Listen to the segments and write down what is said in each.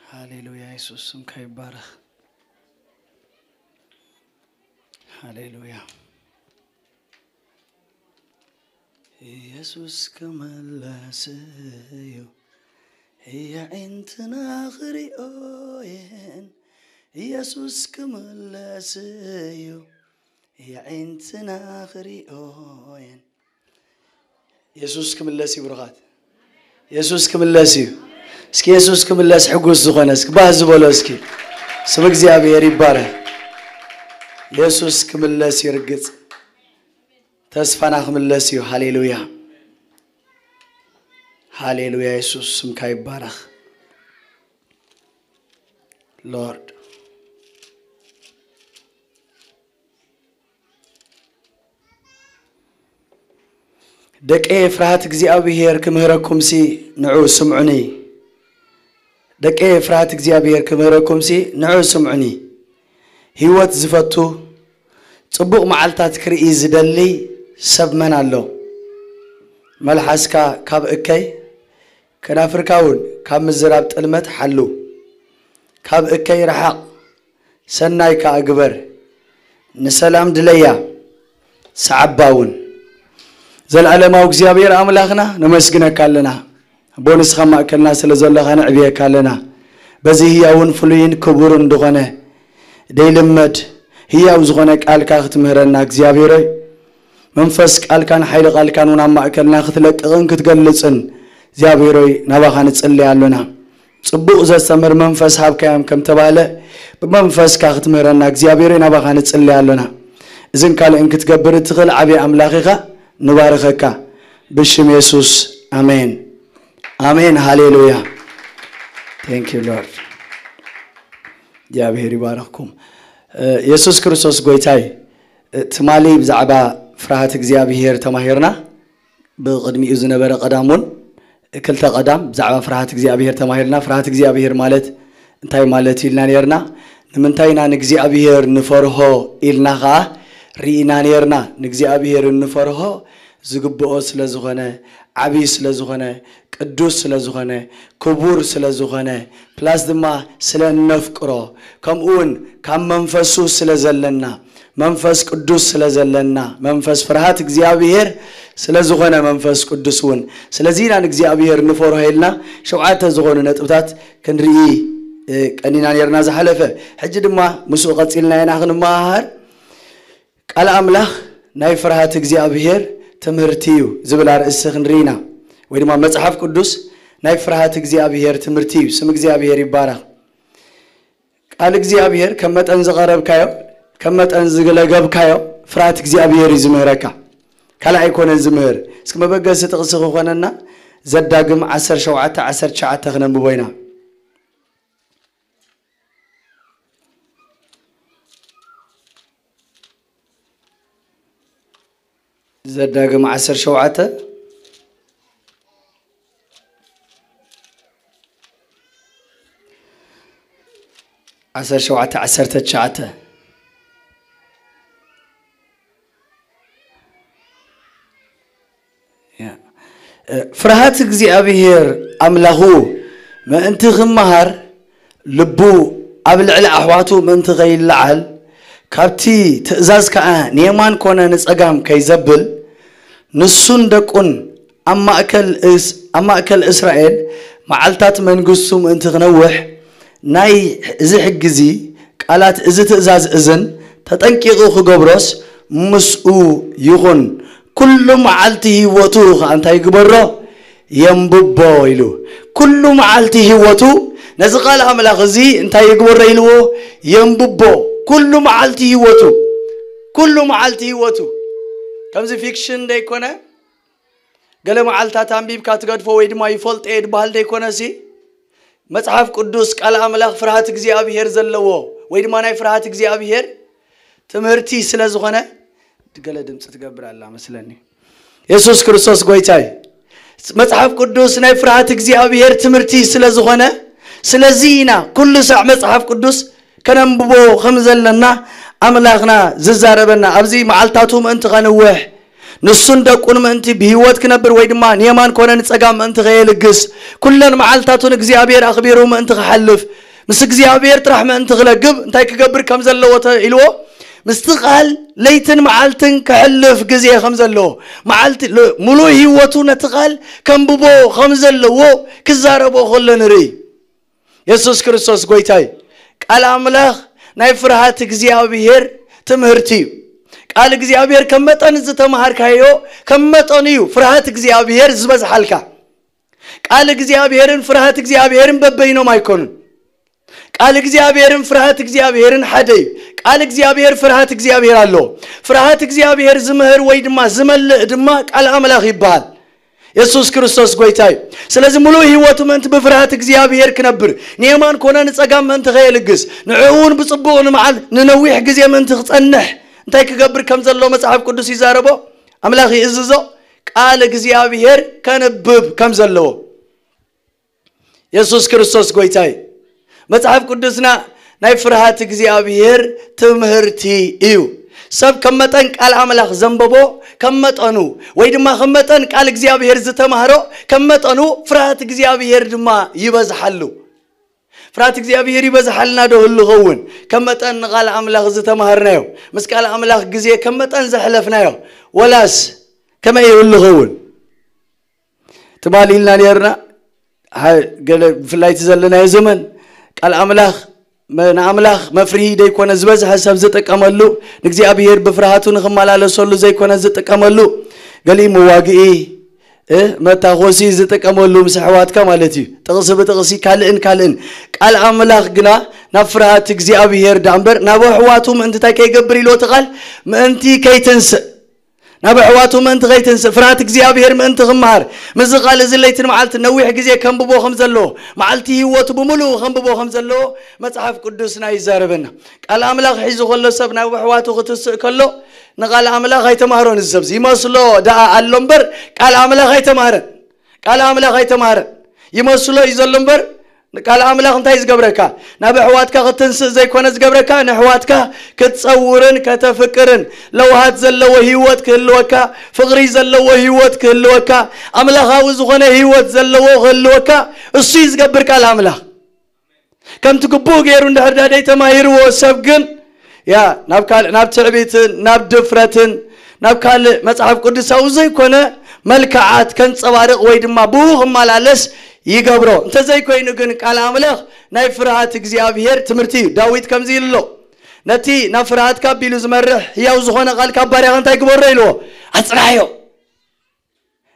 ሃሌሉያ፣ የሱስ ስምካ ይባረኽ። ሃሌሉያ። ኢየሱስ ክምለስ እዩ፣ የዒንትና ክሪኦ የን። ኢየሱስ ክምለስ እዩ፣ የዒንትና ክሪኦ የን። የሱስ ክምለስ እዩ ብሩኻት። የሱስ ክምለስ እዩ። እስኪ የሱስ ክምለስ ሕጉስ ዝኾነ እስኪ ባህ ዝበሎ እስኪ። ስም እግዚኣብሔር ይባረክ። የሱስ ክምለስ እዩ ርግጽ። ተስፋና ክምለስ እዩ። ሃሌሉያ። ሃሌሉያ። የሱስ ስምካ ይባረክ። ሎርድ። ደቀየ ፍርሃት እግዚኣብሔር ክምህረኩምሲ ንዑ ስምዑኒ። ደቀየ ፍርሃት እግዚኣብሔር ክምህረኩምሲ ንዑ ስምዑኒ። ህይወት ዝፈቱ ጽቡቕ መዓልታት ክርኢ ዝደሊ ሰብ መን ኣሎ? መልሓስካ ካብ እከይ ከናፍርካ እውን ካብ ምዝራብ ጥልመት ሓሉ። ካብ እከይ ረሓቕ፣ ሰናይ ከኣ ግበር። ንሰላም ድለያ፣ ሰዓባ እውን። ዘለኣለማዊ እግዚኣብሔር ኣምላኽና ነመስግነካ ኣለና። ኣቦ ንስኻ ማእከልና ስለ ዘለኻ ነዕብየካ ኣለና። በዚ ህያውን ፍሉይን ክቡርን ዝኾነ ደይልመድ ህያው ዝኾነ ቃልካ ክትምህረና እግዚኣብሔር ሆይ፣ መንፈስ ቃልካን ሓይሊ ቃልካን እውን ኣብ ማእከልና ክትለቅቕን ክትገልጽን እግዚኣብሔር ሆይ ናባኻ ንጽለይ ኣሎና። ጽቡቕ ዘስተምህር መንፈስ ሃብካዮም ከም ተባህለ ብመንፈስካ ክትምህረና እግዚኣብሔር ሆይ ናባኻ ንጽለይ ኣሎና። እዝን ካልእን ክትገብር እትኽእል ዓብዪ ኣምላኽ ኢኻ። ንባርኸካ ብሽም የሱስ። ኣሜን። ኣሜን። ሃሌሉያ። Thank you Lord። እግዚኣብሔር ይባረኽኩም። የሱስ ክርስቶስ ጎይታይ። ትማሊ ብዛዕባ ፍርሃት እግዚኣብሔር ተማሂርና። ብቕድሚኡ ዝነበረ ቀዳም እውን ክልተ ቀዳም ብዛዕባ ፍርሃት እግዚኣብሔር ተማሂርና። ፍርሃት እግዚኣብሔር ማለት እንታይ ማለት ኢልና ነርና? ንምንታይ ኢና ንእግዚኣብሔር ንፈርሆ ኢልና ኸዓ ርኢና ነርና። ንእግዚኣብሔር እንፈርሆ ዝግብኦ ስለ ዝኾነ፣ ዓብዪ ስለ ዝኾነ፣ ቅዱስ ስለ ዝኾነ፣ ክቡር ስለ ዝኾነ፣ ፕላስ ድማ ስለ እነፍቅሮ፣ ከምኡ እውን ካብ መንፈሱ ስለ ዘለና፣ መንፈስ ቅዱስ ስለ ዘለና፣ መንፈስ ፍርሃት እግዚኣብሔር ስለ ዝኾነ መንፈስ ቅዱስ እውን። ስለዚ ኢና ንእግዚኣብሔር ንፈርሆ ኢልና ሸውዓተ ዝኾኑ ነጥብታት ክንርኢ ቀኒና ነርና ዝሓለፈ። ሕጂ ድማ ምስኡ ቀጺልና ኢና ክንመሃሃር። ቃል ኣምላኽ ናይ ፍርሃት እግዚኣብሔር ትምህርቲ እዩ ዝብል ኣርእስቲ ክንርኢ ኢና። ወይ ድማ መጽሓፍ ቅዱስ ናይ ፍርሃት እግዚኣብሔር ትምህርቲ እዩ። ስም እግዚኣብሔር ይባረኽ። ቃል እግዚኣብሔር ከም መጠን ዝቐረብካዮ፣ ከም መጠን ዝለገብካዮ ፍርሃት እግዚኣብሔር እዩ ዝምህረካ። ካልእ ኣይኮነን ዝምህር። እስኪ መበገሲ ጥቕሲ ክኾነና ዘዳግም ዓሰርተ ሸውዓተ ዓሰርተ ትሽዓተ ክነንብቦ ኢና። ዘዳግም ዓሰርተ ሸውዓተ ዓሰርተ ሸውዓተ ዓሰርተ ትሽዓተ። ፍርሃት እግዚኣብሔር ኣምላኹ ምእንቲ ክመሃር፣ ልቡ ኣብ ልዕሊ ኣሕዋቱ ምእንቲ ከይለዓል፣ ካብቲ ትእዛዝ ከኣ ንየማን ኮነ ንጸጋም ከይዘብል፣ ንሱን ደቁን ኣብ ማእከል እስ-፣ ኣብ ማእከል እስራኤል መዓልታት መንግስቱ ምእንቲ ክነውሕ፣ ናይ እዚ ሕጊ እዚ ቃላት እዚ ትእዛዝ እዝን ተጠንቂቑ ክገብሮስ ምስኡ ይኹን። ኩሉ መዓልቲ ህይወቱ ኸኣ እንታይ ይግበሮ? የንብቦ ኢሉ። ኩሉ መዓልቲ ህይወቱ ነዚ ቃል ኣምላኽ እዚ እንታይ ይግበሮ ኢልዎ? የንብቦ። ኩሉ መዓልቲ ህይወቱ፣ ኩሉ መዓልቲ ህይወቱ። ከምዚ ፊክሽን ደይኮነ፣ ገለ መዓልታት ኣንቢብካ ትገድፎ ወይ ድማ ይፈልጦ እየ ዝበሃል ደይኮነሲ፣ መጽሓፍ ቅዱስ ቃል ኣምላኽ ፍርሃት እግዚኣብሔር ዘለዎ ወይ ድማ ናይ ፍርሃት እግዚኣብሔር ትምህርቲ ስለ ዝኾነ፣ ገለ ድምፂ ትገብር ኣላ መስለኒ። የሱስ ክርስቶስ ጎይታይ። መጽሓፍ ቅዱስ ናይ ፍርሃት እግዚኣብሔር ትምህርቲ ስለ ዝኾነ፣ ስለዚ ኢና ኩሉ ሳዕ መጽሓፍ ቅዱስ ከነንብቦ ከም ዘለና ኣምላኽና ዝዛረበና። ኣብዚ መዓልታቱ ምእንቲ ከንውሕ፣ ንሱን ደቁን ምእንቲ ብህይወት ክነብር ወይ ድማ ንየማን ኮነ ንጸጋም ምእንቲ ከየልግስ፣ ኩለን መዓልታቱ ንእግዚኣብሔር ኣኽቢሩ ምእንቲ ክሓልፍ፣ ምስ እግዚኣብሔር ጥራሕ ምእንቲ ክለግብ እንታይ ክገብር ከም ዘለዎ ተኢልዎ? ምስቲ ቃል ለይትን መዓልትን ክሕልፍ ግዜ ከም ዘለዎ፣ መዓልቲ ል- ሙሉእ ህይወቱ ነቲ ቃል ከንብቦ ከም ዘለዎ ክዛረቦ ከሎ ንርኢ። የሱስ ክርስቶስ ጎይታ እዩ። ቃል ኣምላኽ ናይ ፍርሃት እግዚኣብሔር ትምህርቲ እዩ። ቃል እግዚኣብሔር ከም መጠን ዝተምሃርካዮ ከም መጠኑ እዩ ፍርሃት እግዚኣብሔር ዝበዝሓልካ። ቃል እግዚኣብሔርን ፍርሃት እግዚኣብሔርን በበይኖም ኣይኮኑን። ቃል እግዚኣብሔርን ፍርሃት እግዚኣብሔርን ሓደ እዩ። ቃል እግዚኣብሔር ፍርሃት እግዚኣብሔር ኣለዎ። ፍርሃት እግዚኣብሔር ዝምህር ወይ ድማ ዝመልእ ድማ ቃል ኣምላኽ ይበሃል። የሱስ ክርስቶስ ጎይታ እዩ። ስለዚ ሙሉእ ህይወቱ ምእንቲ ብፍርሃት እግዚኣብሔር ክነብር፣ ንየማን ኮነ ንጸጋም ምእንቲ ከየልግስ፣ ንዕኡ እውን ብጽቡቕ ንመዓል ንነዊሕ ግዜ ምእንቲ ክጸንሕ እንታይ ክገብር ከም ዘለዎ መጽሓፍ ቅዱስ ይዛረቦ፣ ኣምላኽ ይእዝዞ። ቃል እግዚኣብሔር ከንብብ ከም ዘለዎ። የሱስ ክርስቶስ ጎይታ እዩ። መጽሓፍ ቅዱስና ናይ ፍርሃት እግዚኣብሔር ትምህርቲ እዩ። ሰብ ከም መጠን ቃል ኣምላኽ ዘንበቦ ከም መጠኑ፣ ወይ ድማ ከም መጠን ቃል እግዚኣብሔር ዝተማህሮ ከም መጠኑ ፍርሃት እግዚኣብሔር ድማ ይበዝሓሉ። ፍርሃት እግዚኣብሔር ይበዝሓልና ዶ ህሉ ኸውን? ከም መጠን ንቃል ኣምላኽ ዝተማሃርናዮ፣ ምስ ቃል ኣምላኽ ግዜ ከም መጠን ዘሕለፍናዮ፣ ወላስ ከመይ ይህሉ ኸውን? ትማሊ ኢልና ነርና። ሓ- ገለ ብፍላይ እቲ ዘለናዮ ዘመን ቃል ኣምላኽ መ- ንኣምላኽ መፍርሂ ደይኮነ ዝበዝሐ ሰብ ዝጥቀመሉ፣ ንእግዚኣብሔር ብፍርሃቱ ንኽመላለሰሉ ዘይኮነ ዝጥቀመሉ፣ ገሊኡ መዋግኢ እ፣ መታኾሲ ዝጥቀመሉ ምስ ኣሕዋትካ ማለት እዩ። ጥቕሲ ብጥቕሲ ካልእን ካልእን። ቃል ኣምላኽ ግና ናብ ፍርሃት እግዚኣብሔር ዳኣ እምበር ናብ ኣሕዋቱ ምእንቲ እንታይ ከይገብር ኢልዎ እቲ ቃል? ምእንቲ ከይትንስእ፣ ናብ ኣሕዋቱ ምእንቲ ከይትንስእ፣ ፍርሃት እግዚኣብሔር ምእንቲ ክመሃር፣ ምስዚ ቃል እዚ ለይትን መዓልትን ነዊሕ ግዜ ከንብቦ ከም ዘለዎ፣ መዓልቲ ህይወቱ ብምሉኡ ከንብቦ ከም ዘለዎ መጽሓፍ ቅዱስና ይዛረበና። ቃል ኣምላኽ ሒዙ ከሎ ሰብ ናብ ኣሕዋቱ ክትስእ ከሎ ንቃል ኣምላኽ ኣይተማህሮን። እዚ ሰብዚ ይመስሎ ደኣ ኣሎ እምበር ቃል ኣምላኽ ኣይተማህረን። ቃል ኣምላኽ ኣይተማህረን። ይመስሎ እዩ ዘሎ እምበር ቃል ኣምላኽ እንታይ ዝገብረካ? ናብ ኣሕዋትካ ክትንስእ ዘይኮነ ዝገብረካ፣ ንኣሕዋትካ ክትጸውርን ከተፍቅርን፣ ለውሃት ዘለዎ ህይወት ክህልወካ፣ ፍቕሪ ዘለዎ ህይወት ክህልወካ፣ ኣምላኻዊ ዝኾነ ህይወት ዘለዎ ክህልወካ፣ እሱ እዩ ዝገብር ቃል ኣምላኽ። ከምቲ ግቡእ ገይሩ እንድሕር ዳ ደይተማሂርዎ ሰብ ግን፣ ያ፣ ናብ ካልእ፣ ናብ ትዕቢትን ናብ ድፍረትን ናብ ካልእ መጽሓፍ ቅዱሳዊ ዘይኮነ መልክዓት ከንጸባርቕ ወይ ድማ ብኡ ክመላለስ ይገብሮ። እንተዘይኮይኑ ግን ቃል ኣምላኽ ናይ ፍርሃት እግዚኣብሔር ትምህርቲ እዩ። ዳዊት ከምዚ ኢሉ ኣሎ፣ ነቲ ናብ ፍርሃትካ ኣቢሉ ዝመርሕ ህያው ዝኾነ ቃልካ ባርያኻ እንታይ ግበሮ ኢልዎ? ኣጽናሕዮ።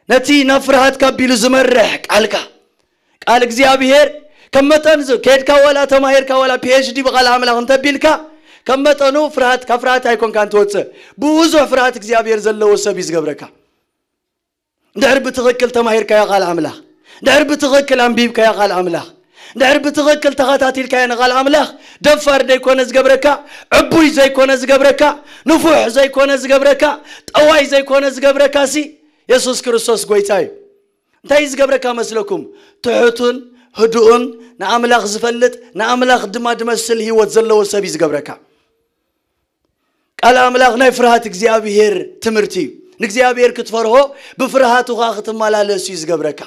ነቲ ናብ ፍርሃትካ ኣቢሉ ዝመርሕ ቃልካ፣ ቃል እግዚኣብሔር ከም መጠን ዝ- ከድካ ዋላ ተማሂርካ ዋላ ፒ ኤች ዲ ብቃል ኣምላኽ እንተቢልካ ከም መጠኑ ፍርሃት ካብ ፍርሃት ኣይኮንካ እንትወፅእ፣ ብዙሕ ፍርሃት እግዚኣብሔር ዘለዎ ሰብ እዩ ዝገብረካ። እንድሕር ብትኽክል ተማሂርካዮ ቃል ኣምላኽ፣ እንድሕር ብትኽክል ኣንቢብካዮ ቃል ኣምላኽ፣ እንድሕር ብትኽክል ተኸታቲልካዮ ንቃል ኣምላኽ፣ ደፋር ዘይኮነ ዝገብረካ፣ ዕቡይ ዘይኮነ ዝገብረካ፣ ንፉሕ ዘይኮነ ዝገብረካ፣ ጠዋይ ዘይኮነ ዝገብረካ ሲ የሱስ ክርስቶስ ጎይታ እዩ። እንታይ እዩ ዝገብረካ መስለኩም? ትሑቱን ህዱኡን ንኣምላኽ ዝፈልጥ ንኣምላኽ ድማ ዝመስል ህይወት ዘለዎ ሰብ እዩ ዝገብረካ። ቃል ኣምላኽ ናይ ፍርሃት እግዚኣብሔር ትምህርቲ እዩ። ንእግዚኣብሔር ክትፈርሆ ብፍርሃቱ ኸዓ ክትመላለስ እዩ ዝገብረካ።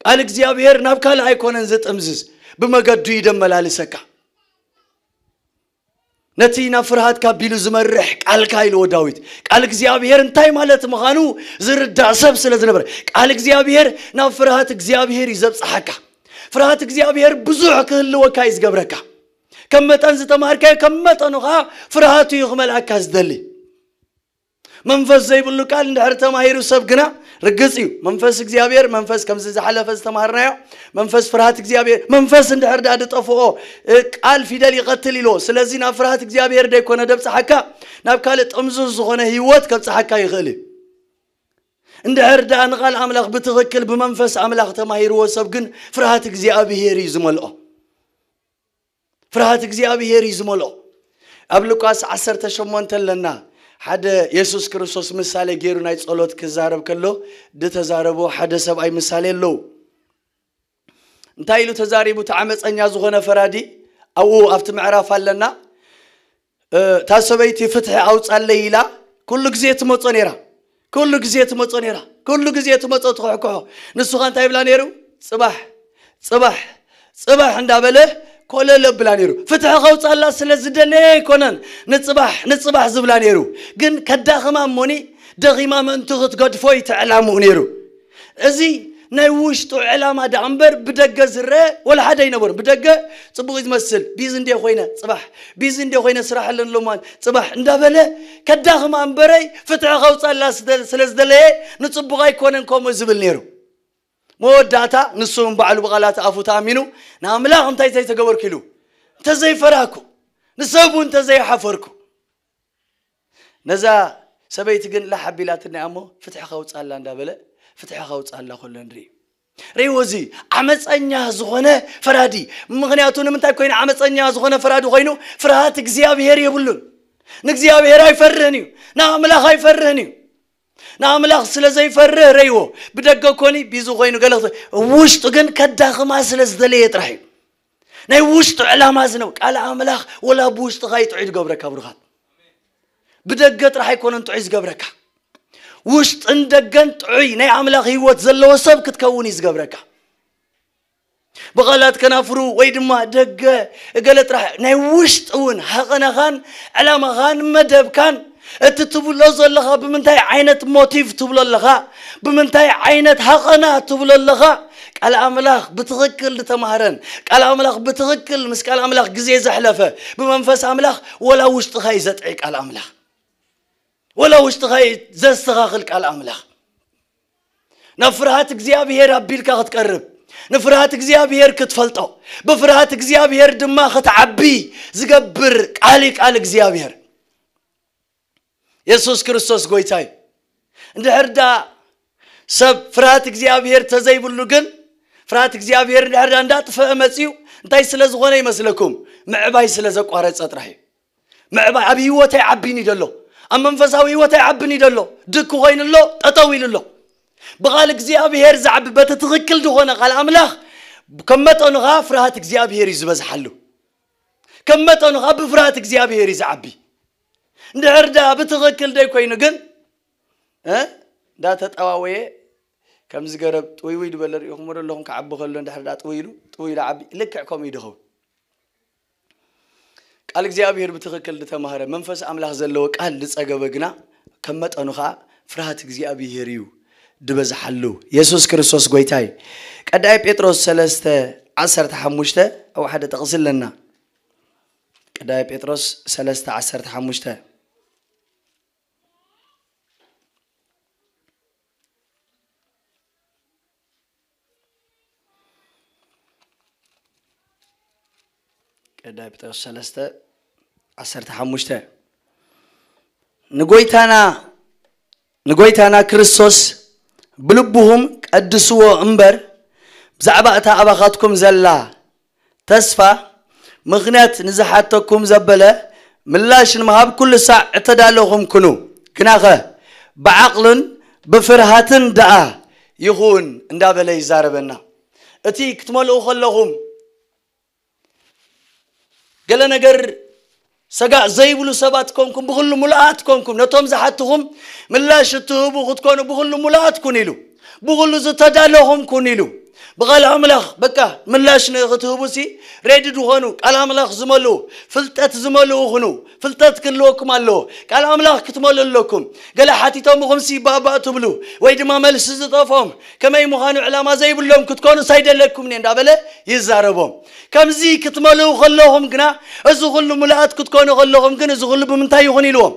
ቃል እግዚኣብሔር ናብ ካልእ ኣይኮነን ዝጥምዝዝ፣ ብመገዱ እዩ ደመላልሰካ። ነቲ ናብ ፍርሃትካ ኣቢሉ ዝመርሕ ቃልካ ኢልዎ ዳዊት። ቃል እግዚኣብሔር እንታይ ማለት ምዃኑ ዝርዳእ ሰብ ስለ ዝነበረ፣ ቃል እግዚኣብሔር ናብ ፍርሃት እግዚኣብሔር እዩ ዘብጽሓካ። ፍርሃት እግዚኣብሔር ብዙሕ ክህልወካ እዩ ዝገብረካ። ከም መጠን ዝተማሃርካዮ ከም መጠኑ ኸዓ ፍርሃቱ እዩ ክመልኣካ ዝደሊ። መንፈስ ዘይብሉ ቃል እንድሕር ተማሂሩ ሰብ ግና ርግጽ እዩ። መንፈስ እግዚኣብሔር፣ መንፈስ ከምዚ ዝሓለፈ ዝተማሃርናዮ፣ መንፈስ ፍርሃት እግዚኣብሔር፣ መንፈስ እንድሕር ደኣ ዝጠፍኦ፣ እ፣ ቃል ፊደል ይቐትል ኢልዎ። ስለዚ ናብ ፍርሃት እግዚኣብሔር ደይኮነ ደብጽሓካ፣ ናብ ካልእ ጥምዙዝ ዝኾነ ህይወት ከብጽሓካ ይኽእል እዩ። እንድሕር ደኣ ንቃል ኣምላኽ ብትኽክል ብመንፈስ ኣምላኽ ተማሂርዎ ሰብ ግን ፍርሃት እግዚኣብሔር እዩ ዝመልኦ። ፍርሃት እግዚኣብሔር እዩ ዝመልኦ። ኣብ ሉቃስ ዓሰርተ ሸሞንተ ኣለና። ሓደ የሱስ ክርስቶስ ምሳሌ ገይሩ ናይ ጸሎት ክዛረብ ከሎ ዝተዛረቦ ሓደ ሰብኣይ ምሳሌ ኣለዉ። እንታይ ኢሉ ተዛሪቡ? እቲ ዓመፀኛ ዝኾነ ፈራዲ ኣብኡ ኣብቲ ምዕራፍ ኣለና። እ፣ እታ ሰበይቲ ፍትሒ ኣውጻለይ ኢላ ኩሉ ግዜ ትመጾ ነይራ። ኩሉ ግዜ ትመጾ ነይራ። ኩሉ ግዜ ትመጾ ትኽሕክሖ። ንሱ ኸ እንታይ ይብላ ነይሩ? ጽባሕ፣ ጽባሕ፣ ጽባሕ እንዳበለ ኮለል ኣብላ ነይሩ። ፍትሒ ከውጻላ ስለ ዝደለየ ኣይኮነን ንጽባሕ፣ ንጽባሕ ዝብላ ነይሩ። ግን ከዳኽማ እሞኒ ደኺማ ምእንቲ ክትገድፎ እዩ እቲ ዕላምኡ ነይሩ። እዚ ናይ ውሽጡ ዕላማ ደኣ እምበር ብደገ ዝረአ ወላ ሓደ ኣይነበሩን። ብደገ ጽቡቕ እዩ ዝመስል፣ ቢዚ እንድየ ኮይነ ጽባሕ፣ ቢዚ እንድየ ኮይነ ስራሕ ኣለኒ ሎማን ጽባሕ እንዳበለ ከዳኽማ እምበረይ ፍትሒ ከውጻላ ስለ ዝደለየ ንጽቡቕ ኣይኮነን ከምኡ ዝብል ነይሩ። መወዳእታ ንሱ እውን ባዕሉ ብቓላት ኣፉ ተኣሚኑ ንኣምላኽ እንታይ ዘይተገበርኩ ኢሉ እንተዘይፈራህኩ ንሰብ እውን እንተዘይሓፈርኩ ነዛ ሰበይቲ ግን ላሕ ኣቢላትና እሞ ፍትሒ ከውጻላ እንዳበለ ፍትሒ ከውጻላ ከሎ ንርኢ። ርእይዎ እዚ ዓመፀኛ ዝኾነ ፈራዲ። ምኽንያቱ ንምንታይ ኮይኑ ዓመፀኛ ዝኾነ ፈራዲ ኮይኑ? ፍርሃት እግዚኣብሔር የብሉን። ንእግዚኣብሔር ኣይፈርህን እዩ። ንኣምላኽ ኣይፈርህን እዩ። ንኣምላኽ ስለ ዘይፈርህ ረይዎ ብደገ ኮኒ ቢዚ ኮይኑ ገለ ውሽጡ ግን ከዳኽማ ስለ ዝደለየ ጥራሕ እዩ። ናይ ውሽጡ ዕላማ ዝነው ቃል ኣምላኽ ወላ ብውሽጥኻ እዩ ጥዑይ ዝገብረካ ብሩኻት። ብደገ ጥራሕ ኣይኮነን ጥዑይ ዝገብረካ። ውሽጥን ደገን ጥዑይ ናይ ኣምላኽ ህይወት ዘለዎ ሰብ ክትከውን እዩ ዝገብረካ። ብቓላት ከናፍሩ ወይ ድማ ደገ እገለ ጥራሕ ናይ ውሽጢ እውን ሃቐናኻን ዕላማኻን መደብካን እቲ ትብሎ ዘለኻ ብምንታይ ዓይነት ሞቲቭ ትብሎ ኣለኻ? ብምንታይ ዓይነት ሃቐና ትብሎ ኣለኻ? ቃል ኣምላኽ ብትኽክል ዝተማህረን ቃል ኣምላኽ ብትኽክል ምስ ቃል ኣምላኽ ግዜ ዘሕለፈ ብመንፈስ ኣምላኽ ወላ ውሽጥኻ እዩ ዘጥዒ ቃል ኣምላኽ። ወላ ውሽጥኻ እዩ ዘስተኻኽል ቃል ኣምላኽ። ናብ ፍርሃት እግዚኣብሔር ኣቢልካ ክትቀርብ ንፍርሃት እግዚኣብሔር ክትፈልጦ ብፍርሃት እግዚኣብሔር ድማ ክትዓቢ ዝገብር ቃል እዩ ቃል እግዚኣብሔር። የሱስ ክርስቶስ ጎይታ እዩ። እንድሕር ዳ ሰብ ፍርሃት እግዚኣብሔር ተዘይብሉ ግን ፍርሃት እግዚኣብሔር እንድሕር ዳ እንዳጥፈአ መፅዩ እንታይ ስለ ዝኾነ ይመስለኩም? ምዕባይ ስለ ዘቋረፀ ጥራሕ እዩ። ምዕባይ ኣብ ህይወተይ ዓቢኒ ደሎ ኣብ መንፈሳዊ ህይወተይ ዓብኒ ደሎ ድክ ኮይኑ ኣሎ ጠጠው ኢሉ ኣሎ። ብቓል እግዚኣብሔር ዝዓቢ በቲ ትኽክል ዝኾነ ቃል ኣምላኽ ከም መጠኑ ኸዓ ፍርሃት እግዚኣብሔር እዩ ዝበዝሓሉ። ከም መጠኑ ኸዓ ብፍርሃት እግዚኣብሔር እዩ ዝዓቢ። እንድሕር ዳ ብትኽክል ደይ ኮይኑ ግን እ እንዳተጠዋወየ ከምዚ ገረብ ጥውይውይ ዝበለ ርኢኹም ዶ ኣለኹም? ክዓቢ ከሎ እንድሕር ዳ ጥውይ ኢሉ ጥውይ ኢሉ ዓቢ ልክዕ ከምኡ እዩ ድኸውን። ቃል እግዚኣብሔር ብትኽክል ዝተማህረ መንፈስ ኣምላኽ ዘለዎ ቃል ዝጸገበ ግና ከም መጠኑ ኸዓ ፍርሃት እግዚኣብሔር እዩ ዝበዝሓሉ። የሱስ ክርስቶስ ጎይታ እዩ። ቀዳይ ጴጥሮስ ሰለስተ ዓሰርተ ሓሙሽተ ኣብ ሓደ ጥቕሲ ኣለና። ቀዳይ ጴጥሮስ ሰለስተ ዓሰርተ ሓሙሽተ ቀዳይ ጴጥሮስ ሰለስተ ዓሰርተ ሓሙሽተ ንጎይታና ንጎይታና ክርስቶስ ብልብኹም ቀድስዎ እምበር ብዛዕባ እታ ኣባኻትኩም ዘላ ተስፋ ምኽንያት ንዝሓተኩም ዘበለ ምላሽ ንምሃብ ኩሉ ሳዕ እተዳለኹም ኩኑ። ግናኸ ብዓቕልን ብፍርሃትን ደኣ ይኹን እንዳበለ ይዛረበና። እቲ ክትመልኡ ከለኹም ገለ ነገር ሰጋእ ዘይብሉ ሰባት ኮንኩም ብኹሉ ሙሉኣት ኮንኩም ነቶም ዝሓትኹም ምላሽ እትህቡ ክትኮኑ ብኹሉ ሙሉኣት ኩን ኢሉ ብኹሉ ዝተዳለኹም ኩን ኢሉ ብቓል ኣምላኽ በቃ ምላሽ ንክትህቡ ሲ ሬዲ ዝኾኑ ቃል ኣምላኽ ዝመልኡ ፍልጠት ዝመልኡ ኩኑ። ፍልጠት ክህልወኩም ኣለዎ። ቃል ኣምላኽ ክትመልኡ ኣለኩም። ገለ ሓቲቶምኹም ሲ ባእባእ ትብሉ ወይ ድማ መልሲ ዝጠፍኦም ከመይ ምዃኑ ዕላማ ዘይብሎም ክትኮኑ ሳይደለኩም እየ እንዳበለ ይዛረቦም። ከምዚ ክትመልኡ ከለኹም ግና እዚ ኩሉ ሙሉኣት ክትኮኑ ከለኹም ግን እዚ ኩሉ ብምንታይ ይኹን ኢልዎም?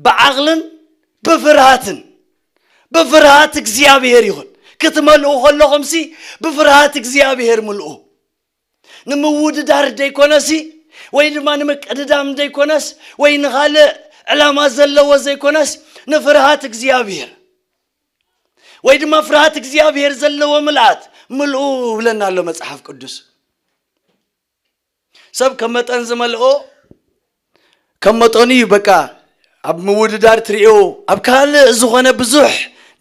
ብዓቕልን ብፍርሃትን ብፍርሃት እግዚኣብሔር ይኹን። ክትመልኡ ከለኹም ሲ ብፍርሃት እግዚኣብሔር ምልኡ። ንምውድዳር ደይኮነሲ ወይ ድማ ንምቅድዳም ደይኮነስ ወይ ንኻልእ ዕላማ ዘለዎ ዘይኮነስ ንፍርሃት እግዚኣብሔር ወይ ድማ ፍርሃት እግዚኣብሔር ዘለዎ ምልኣት ምልኡ ብለና ኣሎ መጽሓፍ ቅዱስ። ሰብ ከም መጠን ዝመልኦ ከም መጠኑ እዩ። በቃ ኣብ ምውድዳር ትርእዮ ኣብ ካልእ ዝኾነ ብዙሕ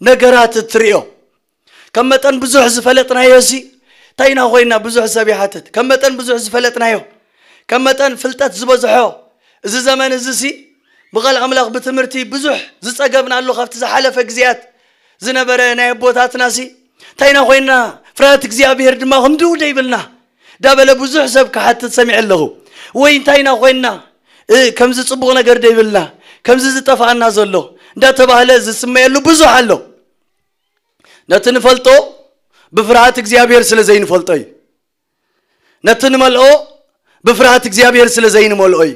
ነገራት ትርእዮ። ከም መጠን ብዙሕ ዝፈለጥናዮ ሲ እንታይ ኢና ኮይና ብዙሕ ሰብ ይሓትት። ከም መጠን ብዙሕ ዝፈለጥናዮ ከም መጠን ፍልጠት ዝበዝሖ እዚ ዘመን እዚ ሲ ብቓል ኣምላኽ ብትምህርቲ ብዙሕ ዝጸገብናሉ ካብቲ ዝሓለፈ ግዜያት ዝነበረ ናይ ኣቦታትናሲ፣ እንታይና ኮይንና ፍርሃት እግዚኣብሔር ድማ ከምድኡ ደይብልና ዳበለ ብዙሕ ሰብ ክሓትት ሰሚዐ ኣለኹ። ወይ እንታይና ኮይንና እ፣ ከምዚ ጽቡቕ ነገር ደይብልና፣ ከምዚ ዝጠፍኣና ዘሎ እንዳተባህለ ዝስመየሉ ብዙሕ ኣሎ። ነቲ ንፈልጦ ብፍርሃት እግዚኣብሔር ስለ ዘይንፈልጦ እዩ። ነቲ ንመልኦ ብፍርሃት እግዚኣብሔር ስለ ዘይንመልኦ እዩ።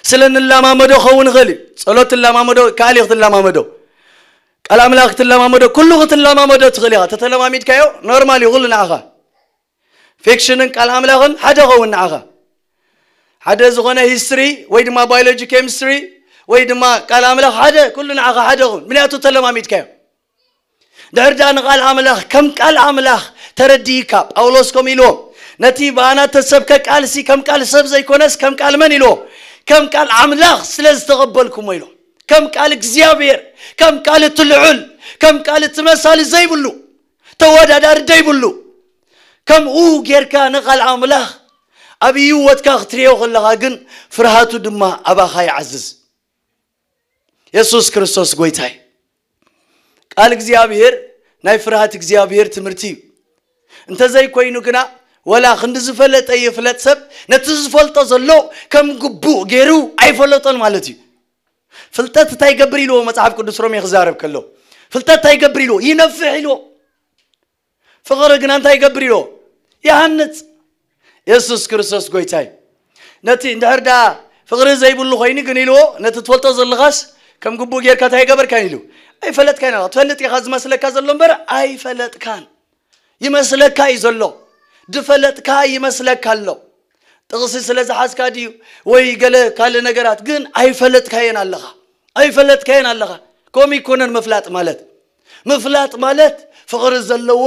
ስለ ንላማመዶ ክኸውን ይኽእል እዩ። ጸሎት ትላማመዶ፣ ቃል ክትላማመዶ፣ ቃል ኣምላኽ ክትላማመዶ፣ ኩሉ ክትላማመዶ ትኽእል ኢኻ። ተተለማሚድካዮ ኖርማል እዩ ኩሉ ንዓኻ። ፊክሽንን ቃል ኣምላኽን ሓደ ኸውን ንዓኻ። ሓደ ዝኾነ ሂስትሪ ወይ ድማ ባዮሎጂ፣ ኬሚስትሪ ወይ ድማ ቃል ኣምላኽ ሓደ፣ ኩሉ ንዓኻ ሓደ ኸውን። ምክንያቱ ተለማሚድካዮ። ድሕር ደኣ ንቃል ኣምላኽ ከም ቃል ኣምላኽ ተረዲእካ፣ ጳውሎስ ከምኡ ኢልዎ፣ ነቲ ብኣና ተሰብከ ቃልሲ ከም ቃል ሰብ ዘይኮነስ ከም ቃል መን ኢልዎ? ከም ቃል ኣምላኽ ስለ ዝተቐበልኩሞ ኢልዎ። ከም ቃል እግዚኣብሔር፣ ከም ቃል እቲ ልዑል፣ ከም ቃል እቲ መሳሊ ዘይብሉ፣ ተወዳዳሪ ዘይብሉ፣ ከምኡ ጌርካ ንቃል ኣምላኽ ኣብ ህይወትካ ክትሪኦ ከለኻ ግን ፍርሃቱ ድማ ኣባኻ ይዓዝዝ። የሱስ ክርስቶስ ጎይታይ። ቃል እግዚኣብሔር ናይ ፍርሃት እግዚኣብሔር ትምህርቲ እዩ። እንተዘይኮይኑ ግና ወላ ክንዲ ዝፈለጠ ይፍለጥ ሰብ ነቲ ዝፈልጦ ዘሎ ከም ግቡእ ገይሩ ኣይፈለጦን ማለት እዩ። ፍልጠት እንታይ ይገብር ኢልዎ መጽሓፍ ቅዱስ ሮሜ ክዛረብ ከሎ? ፍልጠት እንታይ ይገብር ኢልዎ? ይነፍሕ ኢልዎ። ፍቕሪ ግና እንታይ ይገብር ኢልዎ? ይሃንጽ። የሱስ ክርስቶስ ጎይታይ። ነቲ እንድሕር ደኣ ፍቕሪ ዘይብሉ ኮይኑ ግን ኢልዎ፣ ነቲ ትፈልጦ ዘለኻስ ከም ግቡእ ጌርካ እንታይ ኣይገበርካን ኢሉ። ኣይፈለጥካን ኢኻ። ትፈልጥ ኢኻ ዝመስለካ ዘሎ እምበር ኣይፈለጥካን። ይመስለካ እዩ ዘሎ። ድፈለጥካ ይመስለካ ኣሎ። ጥቕሲ ስለ ዝሓዝካ ድዩ ወይ ገለ ካልእ ነገራት ግን ኣይፈለጥካየን ኣለኻ። ኣይፈለጥካየን ኣለኻ። ከምኡ ይኮነን ምፍላጥ ማለት። ምፍላጥ ማለት ፍቕሪ ዘለዎ፣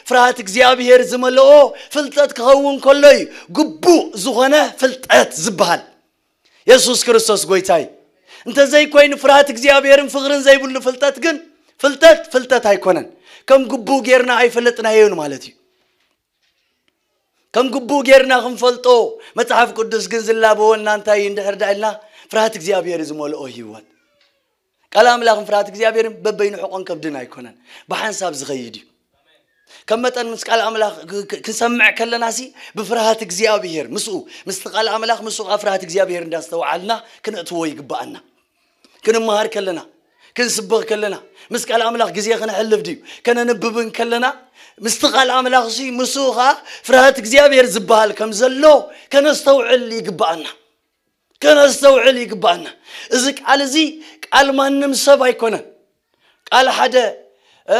ፍርሃት እግዚኣብሔር ዝመልኦ ፍልጠት ክኸውን ከሎ እዩ ግቡእ ዝኾነ ፍልጠት ዝበሃል። የሱስ ክርስቶስ ጎይታይ። እንተዘይኮይኑ ፍርሃት እግዚኣብሔርን ፍቕርን ዘይብሉ ፍልጠት ግን ፍልጠት ፍልጠት ኣይኮነን። ከም ግቡእ ጌርና ኣይፈለጥናዮን ማለት እዩ። ከም ግቡእ ጌርና ክንፈልጦ መጽሓፍ ቅዱስ ግን ዝላበወና እንታይ እዩ እንድሕር ደኣ ኢልና ፍርሃት እግዚኣብሔር ዝመልኦ ህይወት። ቃል ኣምላኽን ፍርሃት እግዚኣብሔርን በበይኑ ሕቖን ከብድን ኣይኮነን፣ ብሓንሳብ ዝኸይድ እዩ። ከም መጠን ምስ ቃል ኣምላኽ ክ-፣ ክ-፣ ክንሰምዕ ከለናሲ ብፍርሃት እግዚኣብሔር ምስኡ፣ ምስቲ ቃል ኣምላኽ ምስኡ ኣብ ፍርሃት እግዚኣብሔር እንዳስተውዓልና ክነእትዎ ይግብኣና። ክንመሃር ከለና፣ ክንስበኽ ከለና፣ ምስ ቃል ኣምላኽ ግዜ ክነሕልፍ ድዩ? ከነንብብ እንከለና፣ ምስቲ ቃል ኣምላኽሲ ምስኡ ኸኣ ፍርሃት እግዚኣብሔር ዝበሃል ከም ዘሎ ከነስተውዕል ይግብኣና። ከነስተውዕል ይግብኣና። እዚ ቃል እዚ ቃል ማንም ሰብ ኣይኮነን። ቃል ሓደ፣ እ፣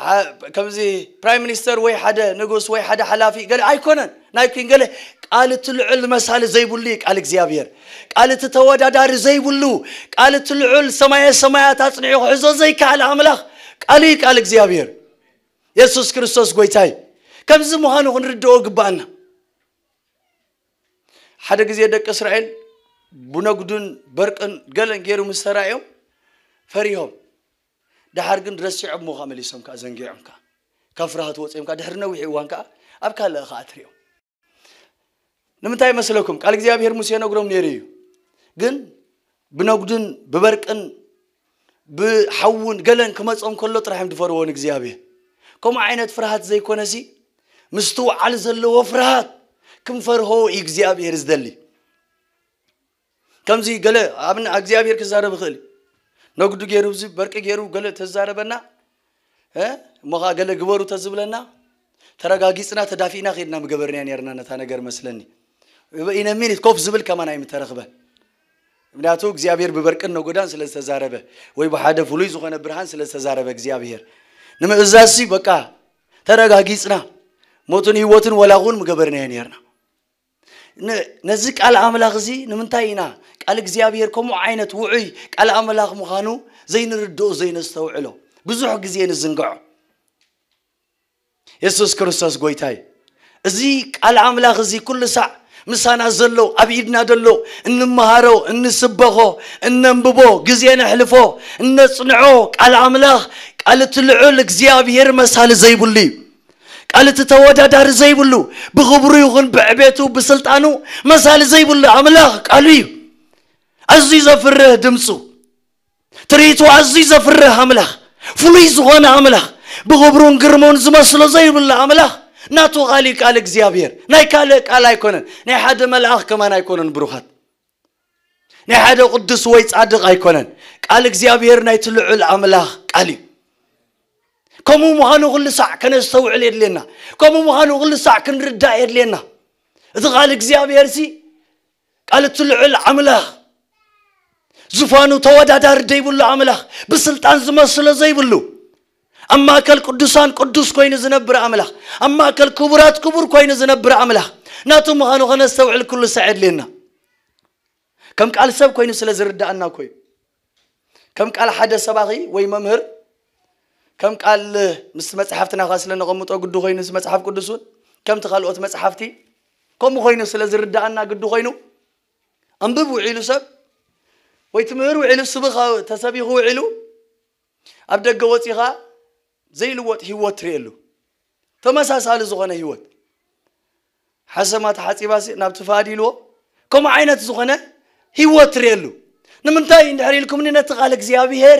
ሓ-፣ ከምዚ ፕራይም ሚኒስተር ወይ ሓደ ንጉስ ወይ ሓደ ሓላፊ ገለ ኣይኮነን። ናይ ኩን ገለ ቃል እቲ ልዑል መሳሊ ዘይብሉ እዩ ቃል እግዚኣብሔር። ቃል እቲ ተወዳዳሪ ዘይብሉ፣ ቃል እቲ ልዑል ሰማየ ሰማያት ኣጽኒዑ ክሕዞ ዘይከኣል ኣምላኽ ቃል እዩ ቃል እግዚኣብሔር። የሱስ ክርስቶስ ጎይታ እዩ። ከምዚ ምዃኑ ክንርድኦ ግብኣና። ሓደ ግዜ ደቂ እስራኤል ብነጉድን በርቅን ገለን ገይሩ ምስ ተራእዮም ፈሪሆም። ደሓር ግን ረሲዖም ሞኻ መሊሶም ከኣ ዘንጊዖም ከኣ ካብ ፍርሃት ወፂኦም ከኣ ድሕሪ ነዊሕ እዋን ከኣ ኣብ ካልእ ከኣ ትሪኦም። ንምንታይ መስለኩም? ቃል እግዚኣብሔር ሙሴ ነግሮም ነይሩ እዩ። ግን ብነጉድን ብበርቅን ብሓውን ገለን ክመጾም ከሎ ጥራሕ እዮም ዝፈርዎ ንእግዚኣብሔር። ከምኡ ዓይነት ፍርሃት ዘይኮነሲ ምስትውዓል ዘለዎ ፍርሃት ክንፈርሆ እዩ እግዚኣብሔር ዝደሊ። ከምዚ ገለ ኣብን እግዚኣብሔር ክዛረብ ይኽእል እዩ። ነጉዱ ገይሩ፣ እዚ በርቂ ገይሩ ገለ ተዛረበና፣ እ፣ እሞ ኸዓ ገለ ግበሩ ተዝብለና፣ ተረጋጊጽና ተዳፊእና ኸይድና ምገበርናያ ነርና ነታ ነገር መስለኒ። ኢነ ሚኒት ኮፍ ዝብል ከማን ኣይምተረኽበን። ምክንያቱ እግዚኣብሔር ብበርቅን ነጎዳን ስለ ዝተዛረበ፣ ወይ ብሓደ ፍሉይ ዝኾነ ብርሃን ስለ ዝተዛረበ እግዚኣብሔር ንምእዛዝሲ በቃ ተረጋጊጽና ሞትን ህይወትን ወላ ኹን ምገበርናዮ ነርና። ነ-፣ ነዚ ቃል ኣምላኽ እዚ ንምንታይ ኢና ቃል እግዚኣብሔር ከምኡ ዓይነት ውዑይ ቃል ኣምላኽ ምዃኑ ዘይንርድኦ ዘይነስተውዕሎ? ብዙሕ ግዜ ንዝንግዖ። የሱስ ክርስቶስ ጎይታ እዩ። እዚ ቃል ኣምላኽ እዚ ኩሉ ሳዕ ምሳና ዘሎ፣ ኣብ ኢድና ዘሎ፣ እንመሃሮ፣ እንስበኾ፣ እነንብቦ፣ ግዜ ነሕልፎ፣ እነጽንዖ ቃል ኣምላኽ፣ ቃል እቲ ልዑል እግዚኣብሔር መሳሊ ዘይብሉ እዩ። ቃል እቲ ተወዳዳሪ ዘይብሉ፣ ብኽብሩ ይኹን ብዕቤቱ፣ ብስልጣኑ መሳሊ ዘይብሉ ኣምላኽ ቃሉ እዩ። ኣዝዩ ዘፍርህ ድምፁ፣ ትርኢቱ ኣዝዩ ዘፍርህ ኣምላኽ፣ ፍሉይ ዝኾነ ኣምላኽ፣ ብኽብሩን ግርሙን ዝመስሎ ዘይብሉ ኣምላኽ፣ ናቱ ቃል እዩ ቃል እግዚኣብሔር። ናይ ካልእ ቃል ኣይኮነን፣ ናይ ሓደ መልኣኽ ከማን ኣይኮነን ብሩኻት፣ ናይ ሓደ ቅዱስ ወይ ጻድቕ ኣይኮነን። ቃል እግዚኣብሔር ናይቲ ልዑል ኣምላኽ ቃል እዩ። ከምኡ ምዃኑ ኩሉ ሳዕ ከነስተውዕል የድልየና። ከምኡ ምዃኑ ኩሉ ሳዕ ክንርዳእ የድልየና። እቲ ቃል እግዚኣብሔር ሲ ቃል እቲ ልዑል ኣምላኽ፣ ዙፋኑ ተወዳዳሪ ዘይብሉ ኣምላኽ፣ ብስልጣን ዝመስሎ ዘይብሉ፣ ኣብ ማእከል ቅዱሳን ቅዱስ ኮይኑ ዝነብር ኣምላኽ፣ ኣብ ማእከል ክቡራት ክቡር ኮይኑ ዝነብር ኣምላኽ ናቱ ምዃኑ ከነስተውዕል ኩሉ ሳዕ የድልየና። ከም ቃል ሰብ ኮይኑ ስለ ዝርዳእና እኮ እዩ። ከም ቃል ሓደ ሰባኺ ወይ መምህር፣ ከም ቃል ምስ መጽሓፍትና ኸኣ ስለ ነቐምጦ ግዲ ኮይኑ ምስ መጽሓፍ ቅዱስ እውን ከምቲ ካልኦት መጽሓፍቲ ከምኡ ኮይኑ ስለ ዝርዳእና ግዲ ኮይኑ፣ ኣንብብ ውዒሉ ሰብ ወይ ትምህር ውዒሉ ስብኽ ተሰቢኹ ውዒሉ ኣብ ደገ ወጺኻ ዘይልወጥ ህይወት ትርእየሉ። ተመሳሳሊ ዝኾነ ህይወት። ሓሰማ ተሓጺባሲ ናብቲ ፋድ ኢልዎ፣ ከምኡ ዓይነት ዝኾነ ህይወት ትርእየሉ። ንምንታይ እንድሕር ኢልኩምኒ፣ ነቲ ቃል እግዚኣብሔር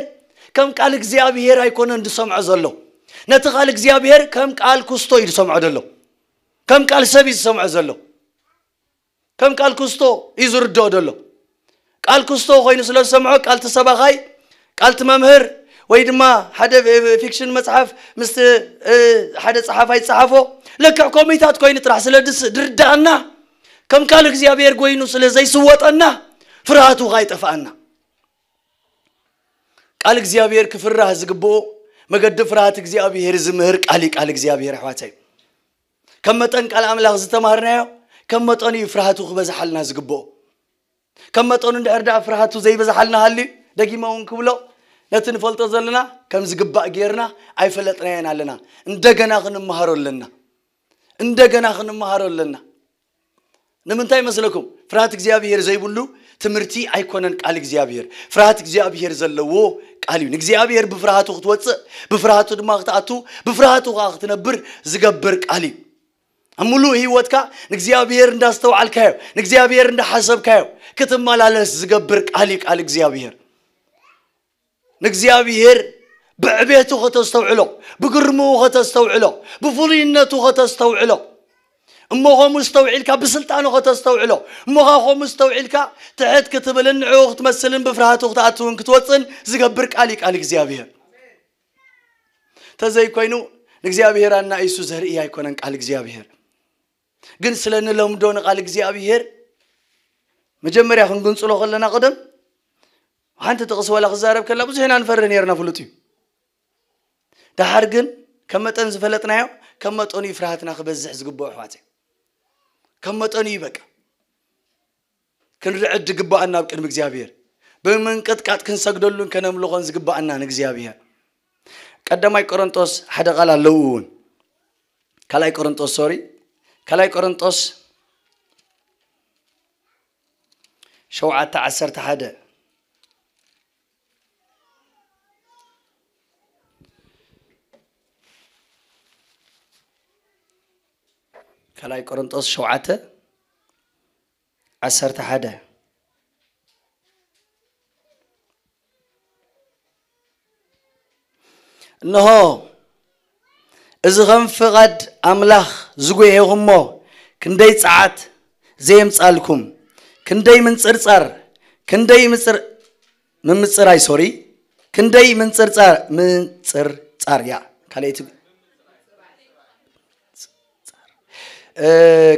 ከም ቃል እግዚኣብሔር ኣይኮነን ዝሰምዖ ዘሎ። ነቲ ቃል እግዚኣብሔር ከም ቃል ኩስቶ እዩ ዝሰምዖ ዘሎ። ከም ቃል ሰብ እዩ ዝሰምዖ ዘሎ። ከም ቃል ኩስቶ እዩ ዝርድኦ ዘሎ። ቃል ኩስቶ ኮይኑ ስለ ዝሰምዖ፣ ቃል እቲ ሰባኻይ፣ ቃል እቲ መምህር፣ ወይ ድማ ሓደ ፊክሽን መጽሓፍ ምስቲ፣ እ፣ ሓደ ጸሓፋይ ዝጸሓፎ፣ ልክዕ ከምኡታት ኮይኑ ጥራሕ ስለ ድስ-፣ ድርዳኣና፣ ከም ቃል እግዚኣብሔር ኮይኑ ስለ ዘይስወጠና፣ ፍርሃቱ ኸኣ ይጠፍኣና። ቃል እግዚኣብሔር ክፍራህ ዝግብኦ፣ መገዲ ፍርሃት እግዚኣብሔር ዝምህር ቃል እዩ ቃል እግዚኣብሔር፣ ኣሕዋተይ። ከም መጠን ቃል ኣምላኽ ዝተማህርናዮ፣ ከም መጠኑ እዩ ፍርሃቱ ክበዝሓልና ዝግብኦ። ከም መጠኑ እንድሕር ደኣ ፍርሃቱ ዘይበዝሓልና ሃልዩ፣ ደጊመ እውን ክብሎ፣ ነቲ ንፈልጦ ዘለና ከም ዝግባእ ጌርና ኣይፈለጥናዮን ኣለና። እንደገና ክንመሃሮ ኣለና። እንደገና ክንመሃሮ ኣለና። ንምንታይ መስለኩም? ፍርሃት እግዚኣብሔር ዘይብሉ ትምህርቲ ኣይኮነን ቃል እግዚኣብሔር። ፍርሃት እግዚኣብሔር ዘለዎ ቃል እዩ። ንእግዚኣብሔር ብፍርሃቱ ክትወፅእ፣ ብፍርሃቱ ድማ ክትኣቱ፣ ብፍርሃቱ ከዓ ክትነብር ዝገብር ቃል እዩ። ኣብ ምሉእ ህይወትካ ንእግዚኣብሔር እንዳስተውዓልካዮ፣ ንእግዚኣብሔር እንዳሓሰብካዮ ክትመላለስ ዝገብር ቃል እዩ ቃል እግዚኣብሔር። ንእግዚኣብሔር ብዕቤቱ ከተስተውዕሎ፣ ብግርምኡ ከተስተውዕሎ፣ ብፍሉይነቱ ከተስተውዕሎ፣ እሞ ከምኡ ዝተውዒልካ ብስልጣኑ ከተስተውዕሎ፣ እሞ ኸዓ ከምኡ ዝተውዒልካ ትሕት ክትብልን ንዕኡ ክትመስልን ብፍርሃቱ ክትኣትውን ክትወፅን ዝገብር ቃል እዩ ቃል እግዚኣብሔር። ተዘይኮይኑ ንእግዚኣብሔር ኣናኢሱ ዘርኢ ኣይኮነን ቃል እግዚኣብሔር። ግን ስለ ንለምዶ ንቃል እግዚኣብሔር መጀመርያ ክንግንጽሎ ከለና፣ ቅድም ሓንቲ ጥቕሲ ዋላ ክዛረብ ከላ ብዙሕ ኢና ንፈርህ ነይርና፣ ፍሉጥ እዩ። ደሓር ግን ከም መጠን ዝፈለጥናዮ፣ ከም መጠኑ እዩ ፍርሃትና ክበዝሕ ዝግብኦ፣ ኣሕዋተይ። ከም መጠኑ እዩ በቃ። ክንርዕድ ዝግብኣና ኣብ ቅድሚ እግዚኣብሔር። ብምንቅጥቃጥ ክንሰግደሉን ከነምልኾን ዝግብኣና ንእግዚኣብሔር። ቀዳማይ ቆሮንጦስ ሓደ ቃል ኣለዉ እውን። ካልኣይ ቆሮንጦስ፣ ሶሪ፣ ካልኣይ ቆሮንጦስ ሸውዓተ ዓሰርተ ሓደ። ካልኣይ ቆሮንጦስ ሸውዓተ ዓሰርተ ሓደ። እንሆ፣ እዚ ኸም ፍቓድ ኣምላኽ ዝጒሄኹሞ፣ ክንደይ ጸዓት ዘየምጻልኩም፣ ክንደይ ምንጽርጻር፣ ክንደይ ምጽር-፣ ምምጽራይ፣ ሶሪ፣ ክንደይ ምንጽርጻር፣ ምንጽርጻር እያ። ካልኣይቲ፣ እ፣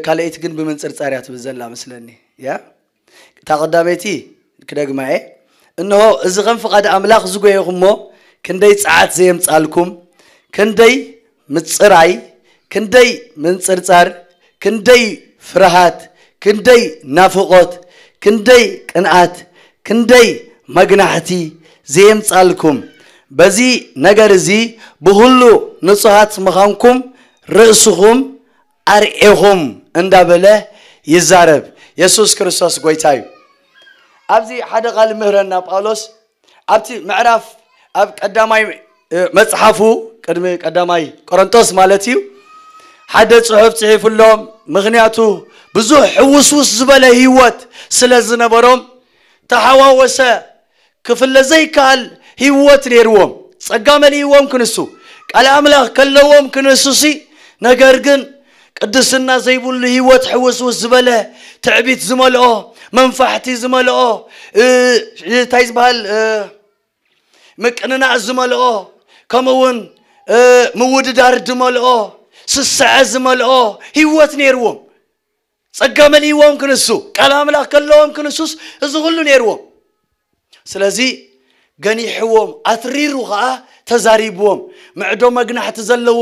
ካልኣይቲ ግን ብምንጽርጻር እያ ትብል ዘላ መስለኒ። እያ? እታ ቀዳመይቲ ክደግማ እየ። እንሆ፣ እዚ ኸም ፍቓድ ኣምላኽ ዝጐየኹሞ፣ ክንደይ ጸዓት ዘየምጻልኩም፣ ክንደይ ምጽራይ፣ ክንደይ ምንጽርጻር፣ ክንደይ ፍርሃት፣ ክንደይ ናፍቖት፣ ክንደይ ቅንኣት፣ ክንደይ መግናሕቲ ዘየምጻልኩም፣ በዚ ነገር እዚ ብኹሉ ንጹሃት ምዃንኩም ርእስኹም ኣርዒኹም እንዳበለ ይዛረብ። የሱስ ክርስቶስ ጐይታ እዩ። ኣብዚ ሓደ ቃል ምህረና ጳውሎስ ኣብቲ ምዕራፍ፣ ኣብ ቀዳማይ፣ እ፣ መጽሓፉ፣ ቅድሚ ቀዳማይ ቆሮንቶስ ማለት እዩ፣ ሓደ ጽሑፍ ጽሒፉሎም። ምኽንያቱ ብዙሕ ሕውስውስ ዝበለ ህይወት ስለ ዝነበሮም፣ ተሓዋወሰ ክፍለ ዘይከኣል ህይወት ነይርዎም። ጸጋ መሊእዎም ክንሱ፣ ቃል ኣምላኽ ከለዎም ክንሱሲ፣ ነገር ግን ቅድስና ዘይብሉ ህይወት ሕውስውስ ዝበለ፣ ትዕቢት ዝመልኦ፣ መንፋሕቲ ዝመልኦ፣ እ፣ እንታይ ዝበሃል፣ እ፣ ምቅንናዕ ዝመልኦ፣ ከምኡ እውን፣ እ፣ ምውድዳር ዝመልኦ፣ ስስዐ ዝመልኦ ህይወት ነይርዎም። ጸጋ መሊእዎም ክንሱ፣ ቃል ኣምላኽ ከለዎም ክንሱስ እዚ ኩሉ ነይርዎም። ስለዚ ገኒሕዎም፣ ኣትሪሩ ኸኣ ተዛሪብዎም። ምዕዶ መግናሕቲ ዘለዎ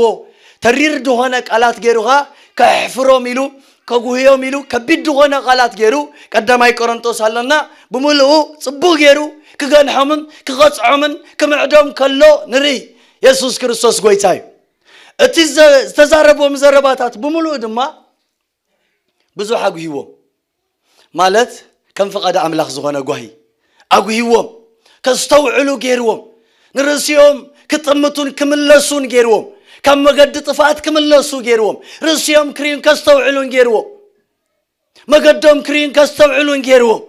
ተሪር ዝኾነ ቃላት ገይሩ ኸኣ ከሕፍሮም ኢሉ፣ ከጉህዮም ኢሉ ከቢድ ዝኾነ ቃላት ገይሩ፣ ቀዳማይ ቆሮንጦስ ኣለና፣ ብምልኡ ጽቡቕ ገይሩ ክገንሖምን ክቐጽዖምን ክምዕዶም ከሎ ንርኢ። የሱስ ክርስቶስ ጎይታ እዩ። እቲ ዘ-፣ ዝተዛረቦም ዘረባታት ብምልኡ ድማ ብዙሕ ኣጉሂዎም። ማለት ከም ፍቓድ ኣምላኽ ዝኾነ ጓሂ ኣጉሂዎም። ከስተውዕሉ ገይርዎም። ንርእሲኦም ክጥምቱን ክምለሱን ገይርዎም። ካብ መገዲ ጥፍኣት ክምለሱ ገይርዎም። ርእሲኦም ክርእዩን ከስተውዕሉን ገይርዎም። መገዶም ክርእዩን ከስተውዕሉን ገይርዎም።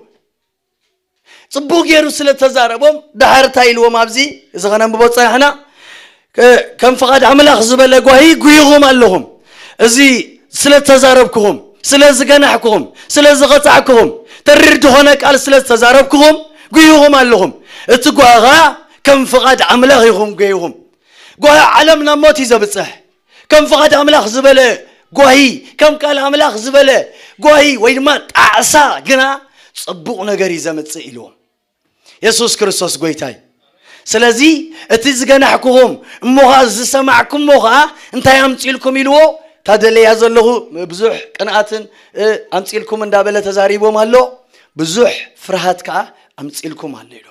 ጽቡቕ ገይሩ ስለ ተዛረቦም፣ ደሓር እንታይ ኢልዎም? ኣብዚ እዚ ኸነንብቦ ጸናሕና፣ ከ-፣ ከም ፍቓድ ኣምላኽ ዝበለ ጓሂ ጉይኹም ኣለኹም። እዚ ስለ ተዛረብኩኹም፣ ስለ ዝገናሕኩኹም፣ ስለ ዝቐጻዕኩኹም፣ ተሪር ዝኾነ ቃል ስለ ዝተዛረብኩኹም፣ ጉይኹም ኣለኹም። እቲ ጓሂ ኸኣ ከም ፍቓድ ኣምላኽ ኢኹም ጎይኹም። ጓሂ ዓለም ናብ ሞት እዩ ዘብጽሕ። ከም ፍቓድ ኣምላኽ ዝበለ ጓሂ፣ ከም ቃል ኣምላኽ ዝበለ ጓሂ ወይ ድማ ጣዕሳ ግና ጽቡቕ ነገር እዩ ዘምጽእ ኢልዎም። የሱስ ክርስቶስ ጎይታ እዩ። ስለዚ እቲ ዝገናሕኩኹም እሞ ኸኣ ዝሰማዕኩሞ ኸኣ እንታይ ኣምጺእልኩም ኢልዎ? እታ ደለያ ዘለኹ ብዙሕ ቅንኣትን፣ እ፣ ኣምጺእልኩም እንዳበለ ተዛሪቦም ኣሎ። ብዙሕ ፍርሃት ከኣ ኣምጺእልኩም ኣሎ ኢሉ።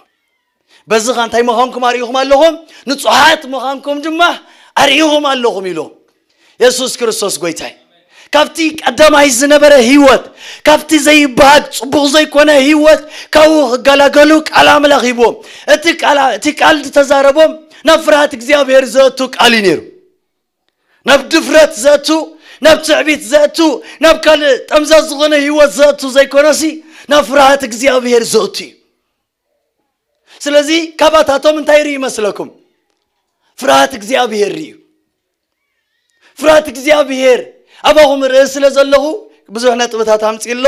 በዚ ኸኣ እንታይ ምዃንኩም ኣርኢኹም ኣለኹም? ንጹሃት ምዃንኩም ድማ ኣርኢኹም ኣለኹም ኢሉ። የሱስ ክርስቶስ ጎይታይ። ካብቲ ቀዳማይ ዝነበረ ህይወት፣ ካብቲ ዘይበሃግ ጽቡቕ ዘይኮነ ህይወት ካብኡ ክገላገሉ ቃል ኣምላኽ ሂብዎም። እቲ ቃል፣ እቲ ቃል ዝተዛረቦም ናብ ፍርሃት እግዚኣብሔር ዘእቱ ቃል እዩ ነይሩ። ናብ ድፍረት ዘእቱ፣ ናብ ትዕቢት ዘእቱ፣ ናብ ካልእ ጠምዛዝ ዝኾነ ህይወት ዘእቱ ዘይኮነሲ፣ ናብ ፍርሃት እግዚኣብሔር ዘእቱ እዩ። ስለዚ ካባታቶም እንታይ ይርኢ ይመስለኩም? ፍርሃት እግዚኣብሔር እዩ። ፍርሃት እግዚኣብሔር ኣባኹም ርእስ ስለ ዘለኹ ብዙሕ ነጥብታት ኣምጺእ ኣሎ።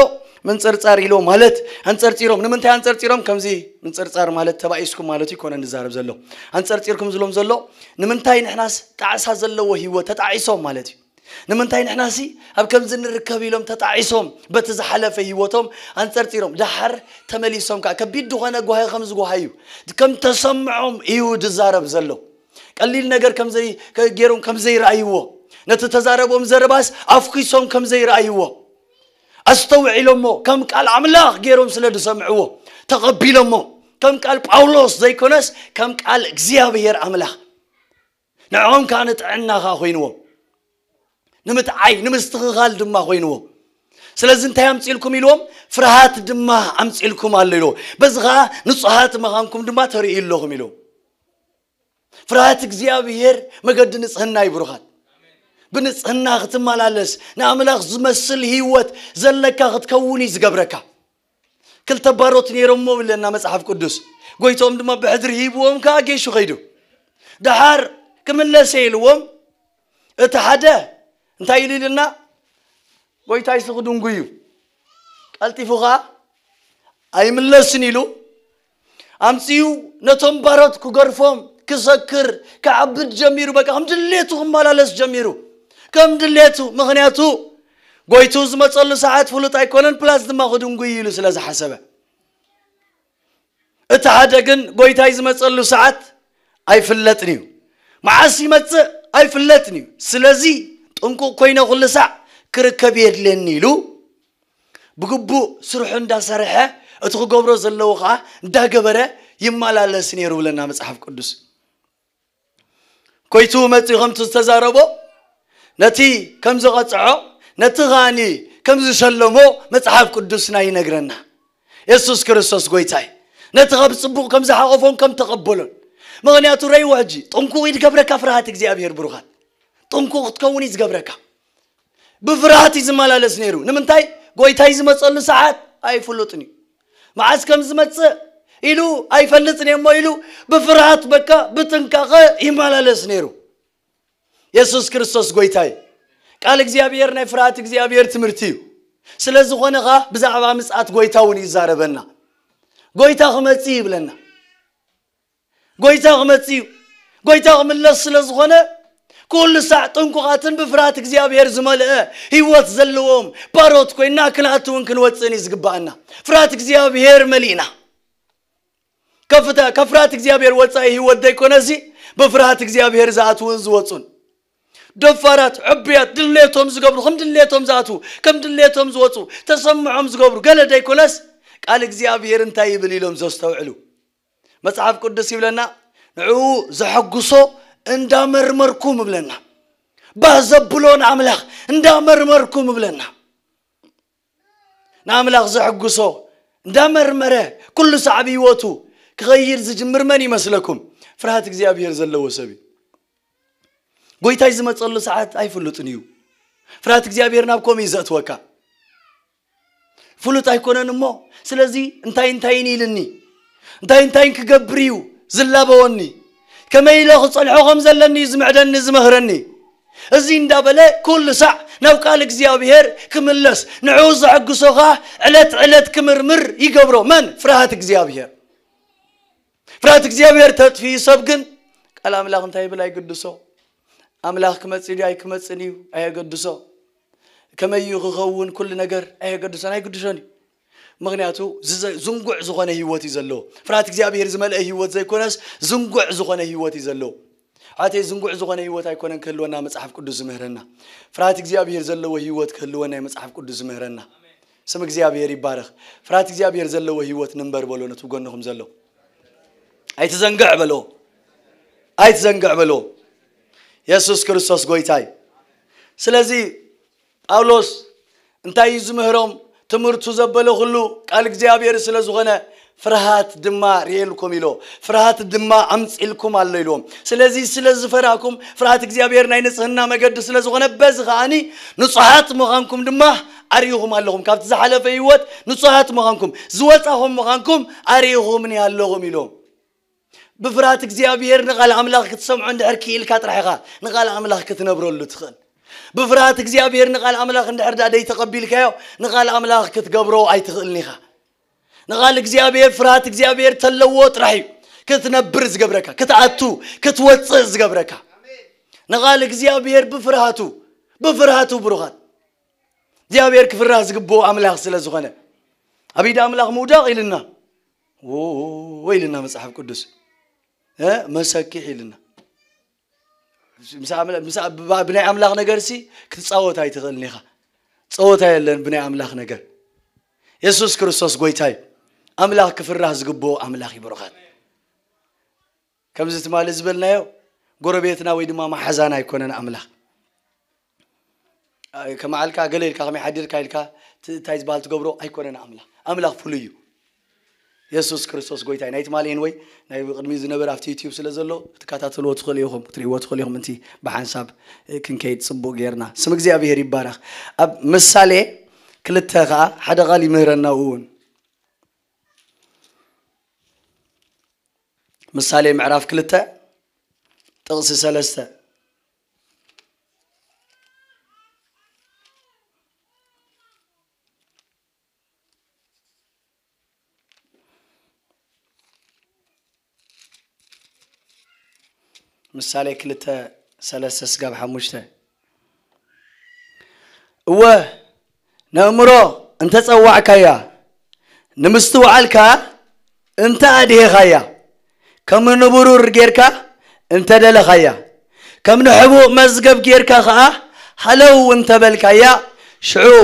ምንጽርጻር ኢሎ ማለት ኣንጸርጺሮም። ንምንታይ ኣንጸርጺሮም? ከምዚ ምንጽርጻር ማለት ተባኢስኩም ማለት ይኮነ ንዛረብ ዘሎ። ኣንጸርጺርኩም ዝሎም ዘሎ ንምንታይ ንሕናስ ጣዕሳ ዘለዎ ህይወት ተጣዒሶም ማለት እዩ። ንምንታይ ንሕናሲ ኣብ ከምዚ ንርከብ ኢሎም ተጣዒሶም በቲ ዝሓለፈ ህይወቶም ኣንጸርጺሮም። ደሓር ተመሊሶም ከኣ ከቢድ ዝኾነ ጓሂ ከም ዝጓሃዩ፣ ከም ተሰምዖም እዩ ዝዛረብ ዘሎ። ቀሊል ነገር ከም ዘይ-፣ ከ-፣ ገይሮም ከም ዘይረኣይዎ፣ ነቲ ተዛረቦም ዘረባስ ኣፍኪሶም ከም ዘይረኣይዎ ኣስተውዒሎሞ፣ ከም ቃል ኣምላኽ ገይሮም ስለ ዝሰምዕዎ ተቐቢሎሞ፣ ከም ቃል ጳውሎስ ዘይኮነስ ከም ቃል እግዚኣብሔር ኣምላኽ ንዕኦም ከኣ ንጥዕና ከኣ ኮይንዎም፣ ንምትዓይ ንምስትኽኻል ድማ ኮይንዎም። ስለዚ እንታይ ኣምጺእልኩም ኢልዎም? ፍርሃት ድማ ኣምጺእልኩም ኣሎ ኢልዎም። በዚ ከኣ ንጹሃት ምዃንኩም ድማ ተርእዩ ኣለኹም ኢልዎም። ፍርሃት እግዚኣብሔር መገዲ ንጽህና እዩ ብሩኻት። ብንጽህና ክትመላለስ፣ ንኣምላኽ ዝመስል ህይወት ዘለካ ክትከውን እዩ ዝገብረካ። ክልተ ባሮት ነይሮሞ ብለና መጽሓፍ ቅዱስ። ጎይትኦም ድማ ብሕድሪ ሂብዎም ከኣ ጌሹ ኸይዱ። ደሓር ክምለስ እየ ኢልዎም። እቲ ሓደ እንታይ ኢሉ ኢልና? ጎይታይ ስኽዱንጉ እዩ። ቀልጢፉ ኸኣ ኣይምለስን ኢሉ ኣምጺኡ ነቶም ባሮት ክገርፎም፣ ክሰክር፣ ክዓብድ ጀሚሩ። በቃ ከም ድሌቱ ክመላለስ ጀሚሩ። ከም ድሌቱ፣ ምኽንያቱ ጎይቱ ዝመጸሉ ሰዓት ፍሉጥ ኣይኮነን፣ ፕላስ ድማ ክድንጉይ ኢሉ ስለ ዝሓሰበ። እቲ ሓደ ግን ጎይታይ ዝመጸሉ ሰዓት ኣይፍለጥን እዩ። መዓስ ይመጽእ ኣይፍለጥን እዩ። ስለዚ ጥንቁቕ ኮይነ ኩሉ ሳዕ ክርከብ የድልየኒ ኢሉ ብግቡእ ስርሑ እንዳሰርሐ እቲ ክገብሮ ዘለዎ ኸዓ እንዳገበረ ይመላለስ ነይሩ ብለና መጽሓፍ ቅዱስ። ኮይቱ መጺኡ ከምቲ ዝተዛረቦ ነቲ ከም ዝቐጽዖ፣ ነቲ ኸኣኒ ከም ዝሸለሞ መጽሓፍ ቅዱስና ይነግረና። የሱስ ክርስቶስ ጎይታይ ነቲ ካብ ጽቡቕ ከም ዝሓቖፎን ከም ተቐበሎን። ምኽንያቱ ረይዎ ሕጂ ጥንቁቕ እዩ ዝገብረካ ፍርሃት እግዚኣብሔር ብሩኻት። ጥንቁቕ ክትከውን እዩ ዝገብረካ። ብፍርሃት እዩ ዝመላለስ ነይሩ። ንምንታይ? ጎይታይ ዝመጸሉ ሰዓት ኣይፍሉጥን እዩ። መዓስ ከም ዝመጽእ ኢሉ ኣይፈልጥን እየ እሞ ኢሉ ብፍርሃት በቃ ብጥንቃቐ ይመላለስ ነይሩ። የሱስ ክርስቶስ ጎይታ እዩ። ቃል እግዚኣብሔር ናይ ፍርሃት እግዚኣብሔር ትምህርቲ እዩ። ስለ ዝኾነ ኸኣ ብዛዕባ ምጽኣት ጎይታ እውን ይዛረበና። ጎይታ ክመጽእ ይብለና። ጎይታ ክመጽእ እዩ። ጎይታ ክምለስ ስለ ዝኾነ ኩሉ ሳዕ ጥንቁቓትን ብፍርሃት እግዚኣብሔር ዝመልአ ህይወት ዘለዎም ባሮት ኮይና ክንኣትውን ክንወፅእን እዩ ዝግባኣና። ፍርሃት እግዚኣብሔር መሊእና ከፍታ ከፍርሃት እግዚኣብሔር ወፃኢ ህይወት ዘይኮነሲ ብፍርሃት እግዚኣብሔር ዝኣትውን ዝወፁን ደፋራት ዕብያት ድሌቶም ዝገብሩ ከም ድሌቶም ዝኣትዉ ከም ድሌቶም ዝወፁ ተሰምዖም ዝገብሩ ገለ ዘይኮነስ ቃል እግዚኣብሔር እንታይ ይብል ኢሎም ዘስተውዕሉ መጽሓፍ ቅዱስ ይብለና ንዕኡ ዘሐጉሶ እንዳመርመርኩም እብለና ባህ ዘብሎ ንኣምላኽ እንዳመርመርኩም እብለና ንኣምላኽ ዘሐጉሶ እንዳመርመረ ኩሉ ሳዕብ ህይወቱ ክኸይድ ዝጅምር መን ይመስለኩም ፍርሃት እግዚኣብሔር ዘለዎ ሰብ እዩ ጎይታይ ዝመፀሉ ሰዓት ኣይፍሉጥን እዩ ፍርሃት እግዚኣብሔር ናብ ከምኡ እዩ ዘእትወካ ፍሉጥ ኣይኮነን እሞ ስለዚ እንታይ እንታይን ኢልኒ እንታይ እንታይን ክገብር እዩ ዝላበወኒ ከመይ ኢለ ክጸንሖ ከም ዘለኒ እዩ ዝምዕደኒ ዝመህረኒ እዚ እንዳበለ ኩሉ ሳዕ ናብ ቃል እግዚኣብሔር ክምለስ ንዕኡ ዘሐግሶ ኸዓ ዕለት ዕለት ክምርምር ይገብሮ መን ፍርሃት እግዚኣብሔር ፍርሃት እግዚኣብሔር ተጥፍኢ ሰብ ግን ቃል ኣምላኽ እንታይ ይብል ኣይግድሶ ኣምላኽ ክመጽእ ድዩ ኣይክመጽእን እዩ ኣየገድሶ ከመይ እዩ ክኸውን ኩሉ ነገር ኣየገድሶን ኣይግድሶን እዩ ምክንያቱ ዝንጉዕ ዝኾነ ህይወት እዩ ዘለዎ ፍርሃት እግዚኣብሔር ዝመልአ ህይወት ዘይኮነስ ዝንጉዕ ዝኾነ ህይወት እዩ ዘለዎ ሓተይ ዝንጉዕ ዝኾነ ህይወት ኣይኮነን ክህልወና መጽሓፍ ቅዱስ ዝምህረና ፍርሃት እግዚኣብሔር ዘለዎ ህይወት ክህልወና መጽሓፍ ቅዱስ ዝምህረና ስም እግዚኣብሔር ይባረኽ ፍርሃት እግዚኣብሔር ዘለዎ ህይወት ንንበር በሎ ነቲ ጎንኹም ዘሎ ኣይትዘንግዕ በሎ ኣይትዘንግዕ በሎ የሱስ ክርስቶስ ጎይታይ ስለዚ ጳውሎስ እንታይ እዩ ዝምህሮም ትምህርቱ ዘበለ ኩሉ ቃል እግዚኣብሔር ስለ ዝኾነ ፍርሃት ድማ ርኤልኩም ኢሎ ፍርሃት ድማ ኣምፅልኩም ኣሎ ኢልዎም ስለዚ ስለ ዝፈራኩም ፍርሃት እግዚኣብሔር ናይ ንፅህና መገዲ ስለ ዝኾነ በዚ ከዓኒ ንፁሓት ምዃንኩም ድማ ኣርኢኹም ኣለኹም ካብቲ ዝሓለፈ ህይወት ንፁሓት ምዃንኩም ዝወፃኹም ምዃንኩም ኣርኢኹምኒ ኣለኹም ኢሎም ብፍርሃት እግዚኣብሔር ንቓል ኣምላኽ ክትሰምዖ እንድሕር ክኢልካ ጥራሕ ኢኻ ንቓል ኣምላኽ ክትነብረሉ ትኽእል ብፍርሃት እግዚኣብሔር ንቓል ኣምላኽ እንድሕር ዳ ደይተቐቢልካዮ ንቓል ኣምላኽ ክትገብሮ ኣይትኽእልን ኢኻ ንቓል እግዚኣብሔር ፍርሃት እግዚኣብሔር ተለዎ ጥራሕ እዩ ክትነብር ዝገብረካ ክትኣቱ ክትወፅእ ዝገብረካ ንቓል እግዚኣብሔር ብፍርሃቱ ብፍርሃቱ ብሩኻት እግዚኣብሔር ክፍራህ ዝግብኦ ኣምላኽ ስለ ዝኾነ ኣብ ኢድ ኣምላኽ ምውዳቕ ኢልና ወ ኢልና መጽሓፍ ቅዱስ መሰኪሕ ኢልና ብናይ ኣምላኽ ነገርሲ ክትፃወት ኣይትኽእልን ኢኻ ፀወታ የለን ብናይ ኣምላኽ ነገር የሱስ ክርስቶስ ጎይታ እዩ ኣምላኽ ክፍራህ ዝግብኦ ኣምላኽ ይብሩኻት ከምዚ ትማሊ ዝበልናዮ ጎረቤትና ወይ ድማ መሓዛና ኣይኮነን ኣምላኽ ከመዓልካ ገለ ኢልካ ከመይ ሓዲርካ ኢልካ እንታይ ዝበሃል ትገብሮ ኣይኮነን ኣምላኽ ኣምላኽ ፍሉይ እዩ የሱስ ክርስቶስ ጎይታይ ናይ ትማሊ ወይ ናይ ቅድሚ ዝነበረ ኣብቲ ዩትዩብ ስለ ዘሎ ክትከታተልዎ ትኽእሉ ኢኹም ክትርእይዎ ትኽእሉ ኢኹም እንቲ ብሓንሳብ ክንከይድ ፅቡቅ ጌርና ስም እግዚኣብሄር ይባረኽ ኣብ ምሳሌ ክልተ ከዓ ሓደ ቃል ይምህረና እውን ምሳሌ ምዕራፍ ክልተ ጥቕሲ ሰለስተ ምሳሌ ክልተ ሰለስተ ስጋብ ሓሙሽተ እወ ነእምሮ እንተጸዋዕካያ ንምስትውዓል ከኣ እንተ ኣድሄኻያ ከም ንብሩር ጌርካ እንተ ደለኻያ ከም ንሕቡእ መዝገብ ጌርካ ከኣ ሃለው እንተ በልካያ ሽዑ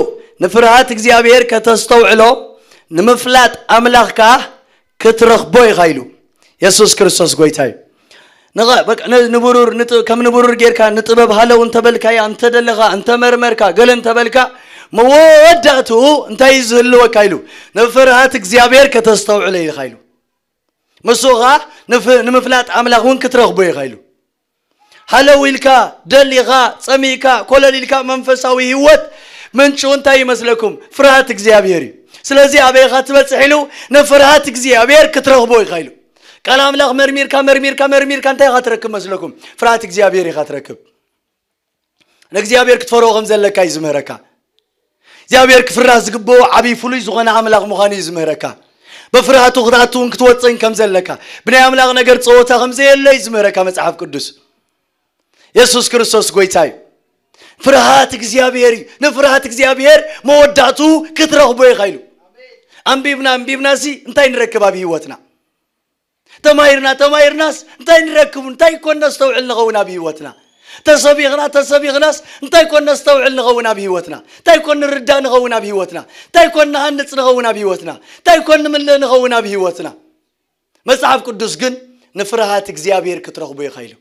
ንፍርሃት እግዚኣብሔር ከተስተውዕሎ ንምፍላጥ ኣምላኽ ከኣ ክትረኽቦ ኢኻ ኢሉ የሱስ ክርስቶስ ጎይታ እዩ ንብሩር ከም ንብሩር ጌርካ ንጥበብ ሃለው እንተበልካያ እንተደለኻ እንተመርመርካ ገለ እንተበልካ መወዳእትኡ እንታይ እዩ ዝህልወካ ኢሉ ንፍርሃት እግዚኣብሔር ከተስተውዕሎ ኢኻ ኢሉ ምስኡ ኸዓ ንምፍላጥ ኣምላኽ እውን ክትረኽቦ ኢኻ ኢሉ ሃለው ኢልካ ደሊኻ ጸሚእካ ኮለል ኢልካ መንፈሳዊ ህይወት ምንጩ እንታይ ይመስለኩም ፍርሃት እግዚኣብሔር እዩ ስለዚ ኣበይ ኢኻ ትበጽሕ ኢሉ፣ ንፍርሃት እግዚኣብሔር ክትረኽቦ ኢኻ ኢሉ። ቃል ኣምላኽ መርሚርካ መርሚርካ መርሚርካ እንታይ ኢኻ ትረክብ መስለኩም? ፍርሃት እግዚኣብሔር ኢኻ ትረክብ። ንእግዚኣብሔር ክትፈርሆ ከም ዘለካ እዩ ዝምህረካ። እግዚኣብሔር ክፍራህ ዝግብኦ ዓብዪ ፍሉይ ዝኾነ ኣምላኽ ምዃኑ እዩ ዝምህረካ። ብፍርሃቱ ክትኣትውን ክትወፅእን ከም ዘለካ፣ ብናይ ኣምላኽ ነገር ፀወታ ከም ዘየለ እዩ ዝምህረካ መጽሓፍ ቅዱስ። የሱስ ክርስቶስ ጎይታ እዩ። ፍርሃት እግዚኣብሔር እዩ። ንፍርሃት እግዚኣብሔር መወዳእቱ ክትረኽቦ ኢኻ ኢሉ። ኣንቢብና ኣንቢብና ሲ እንታይ ንረክብ ኣብ ህይወትና? ተማሂርና ተማሂርናስ እንታይ ንረክቡ? እንታይ ኮን ነስተውዕል ንኸውን ኣብ ህይወትና? ተሰቢኽና ተሰቢኽናስ እንታይ ኮን ነስተውዕል ንኸውን ኣብ ህይወትና? እንታይ ኮን ንርዳእ ንኸውን ኣብ ህይወትና? እንታይ ኮን ንሃንጽ ንኸውን ኣብ ህይወትና? እንታይ ኮን ንምልእ ንኸውን ኣብ ህይወትና? መጽሓፍ ቅዱስ ግን ንፍርሃት እግዚኣብሔር ክትረኽቦ ኢኻ ኢሉ።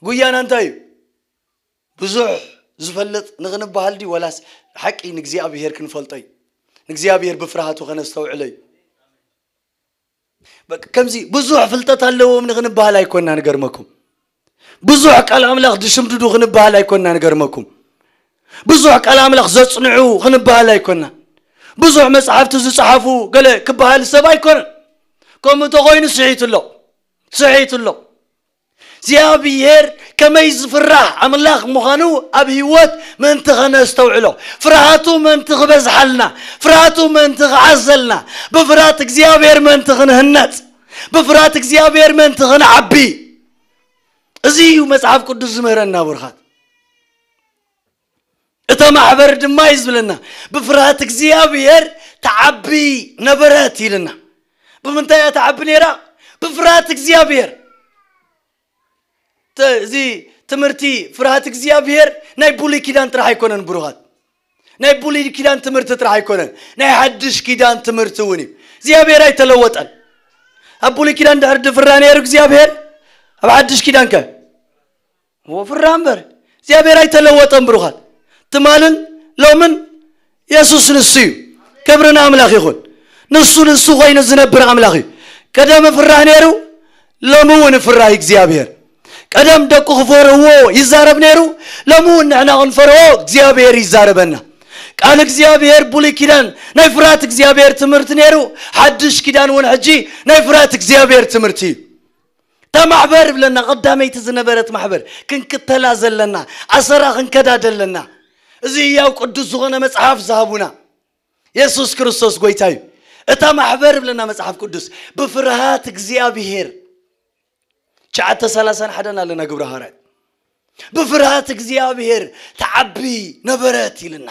ጉያና እንታይ እዩ? ብዙሕ ዝፈልጥ ንኽንበሃል ድዩ ወላስ ሓቂ ንእግዚኣብሔር ክንፈልጦ እዩ? ንእግዚኣብሔር ብፍርሃቱ ከነስተውዕሎ እዩ። በቃ ከምዚ ብዙሕ ፍልጠት ኣለዎም ንኽንበሃል ኣይኮና ንገርመኩም። ብዙሕ ቃል ኣምላኽ ዝሽምድዱ ክንበሃል ኣይኮና ንገርመኩም። ብዙሕ ቃል ኣምላኽ ዘጽንዑ ክንበሃል ኣይኮና። ብዙሕ መጽሓፍቲ ዝጸሓፉ ገለ ክበሃል ሰብ ኣይኮነን። ከምኡ እንተኾይኑ ስሒቱ ኣሎ። ስሒቱ ኣሎ። እግዚኣብሔር ከመይ ዝፍራሕ ኣምላኽ ምዃኑ ኣብ ህይወት ምእንቲ ኸነስተውዕሎ፣ ፍርሃቱ ምእንቲ ክበዝሓልና፣ ፍርሃቱ ምእንቲ ክዓዘልና፣ ብፍርሃት እግዚኣብሔር ምእንቲ ክንህነጽ፣ ብፍርሃት እግዚኣብሔር ምእንቲ ክንዓቢ፣ እዚ እዩ መጽሓፍ ቅዱስ ዝምህረና ብሩኻት። እታ ማሕበር ድማ እዩ ዝብለና፣ ብፍርሃት እግዚኣብሔር ተዓቢ ነበረት ኢልና። ብምንታይ እያ ተዓቢ ነይራ? ብፍርሃት እግዚኣብሔር። ተ- እዚ ትምህርቲ ፍርሃት እግዚኣብሔር ናይ ብሉይ ኪዳን ጥራሕ ኣይኮነን ብሩኻት። ናይ ብሉይ ኪዳን ትምህርቲ ጥራሕ ኣይኮነን፣ ናይ ሓድሽ ኪዳን ትምህርቲ እውን እዩ። እግዚኣብሔር ኣይተለወጠን። ኣብ ብሉይ ኪዳን ድሕር ድፍራ ነይሩ እግዚኣብሔር፣ ኣብ ሓድሽ ኪዳን ከ ወፍራ እምበር እግዚኣብሔር ኣይተለወጠን ብሩኻት። ትማልን ሎምን የሱስ ንሱ እዩ። ክብሪ ንኣምላኽ ይኹን። ንሱ ንሱ ኮይኑ ዝነብር ኣምላኽ እዩ። ቀደም ፍራህ ነይሩ፣ ሎሚ እውን ፍራህ እግዚኣብሔር። ቀደም ደቁ ክፈርህዎ ይዛረብ ነይሩ፣ ሎሚ እውን ንሕና ክንፈርሆ እግዚኣብሔር ይዛረበና። ቃል እግዚኣብሔር ብሉይ ኪዳን ናይ ፍርሃት እግዚኣብሔር ትምህርቲ ነይሩ፣ ሓድሽ ኪዳን እውን ሕጂ ናይ ፍርሃት እግዚኣብሔር ትምህርቲ እዩ። እታ ማሕበር ብለና ቀዳመይቲ ዝነበረት ማሕበር ክንክተላ ዘለና፣ ኣሰራ ክንከዳ ዘለና፣ እዚ ህያው ቅዱስ ዝኾነ መጽሓፍ ዝሃቡና የሱስ ክርስቶስ ጎይታ እዩ። እታ ማሕበር ብለና መጽሓፍ ቅዱስ ብፍርሃት እግዚኣብሔር ትሽዓተ ሰላሳን ሓደን ኣለና ግብረ ሃዋርያት። ብፍርሃት እግዚኣብሔር ተዓቢ ነበረት ኢልና።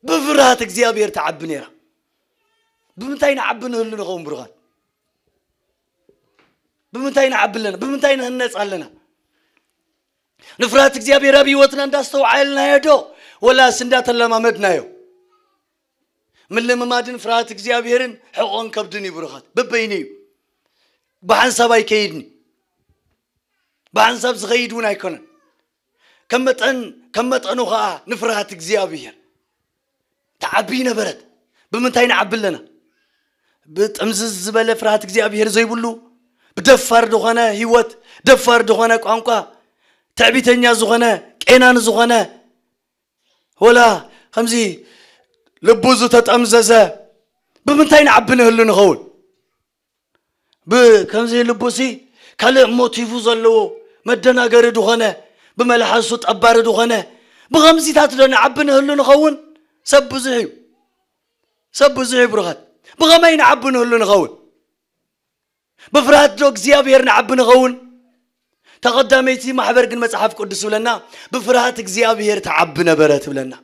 ብፍርሃት እግዚኣብሔር ተዓቢ ነይራ። ብምንታይ ንዓቢ ንህሉ ንኸውን ብሩኻት? ብምንታይ ንዓቢ ኣለና? ብምንታይ ንህነጽ ኣለና? ንፍርሃት እግዚኣብሔር ኣብ ህይወትና እንዳስተውዓልናዮ ዶ ወላስ እንዳተለማመድናዮ? ምልምማድን ፍርሃት እግዚኣብሔርን ሕቖን ከብድን እዩ ብሩኻት። በበይኑ እዩ። ብሓንሳብ ኣይከይድን እዩ። ብሓንሳብ ዝኸይድ እውን ኣይኮነን። ከም መጠን ከም መጠኑ ኸዓ ንፍርሃት እግዚኣብሔር ተዓቢ ነበረት። ብምንታይ ንዓቢ ኣለና? ብጥምዝዝ ዝበለ ፍርሃት እግዚኣብሔር ዘይብሉ፣ ብደፋር ዝኾነ ህይወት፣ ደፋር ዝኾነ ቋንቋ፣ ትዕቢተኛ ዝኾነ፣ ቄናን ዝኾነ፣ ወላ ከምዚ ልቡ ዝተጠምዘዘ ብምንታይ ንዓቢ ንህሉ ንኸውን? ብከምዚ ልቡሲ ካልእ ሞቲቭ ዘለዎ መደናገሪ ዝኾነ፣ ብመልሓሱ ጠባሪ ዝኾነ፣ ብኸምዚታት ዶ ንዓቢ ንህሉ ንኸውን? ሰብ ብዙሕ እዩ። ሰብ ብዙሕ እዩ ብሩኻት። ብኸመይ ንዓቢ ንህሉ ንኸውን? ብፍርሃት ዶ እግዚኣብሔር ንዓቢ ንኸውን? ተቐዳመይቲ ማሕበር ግን መጽሓፍ ቅዱስ ይብለና፣ ብፍርሃት እግዚኣብሔር ተዓቢ ነበረ ትብለና።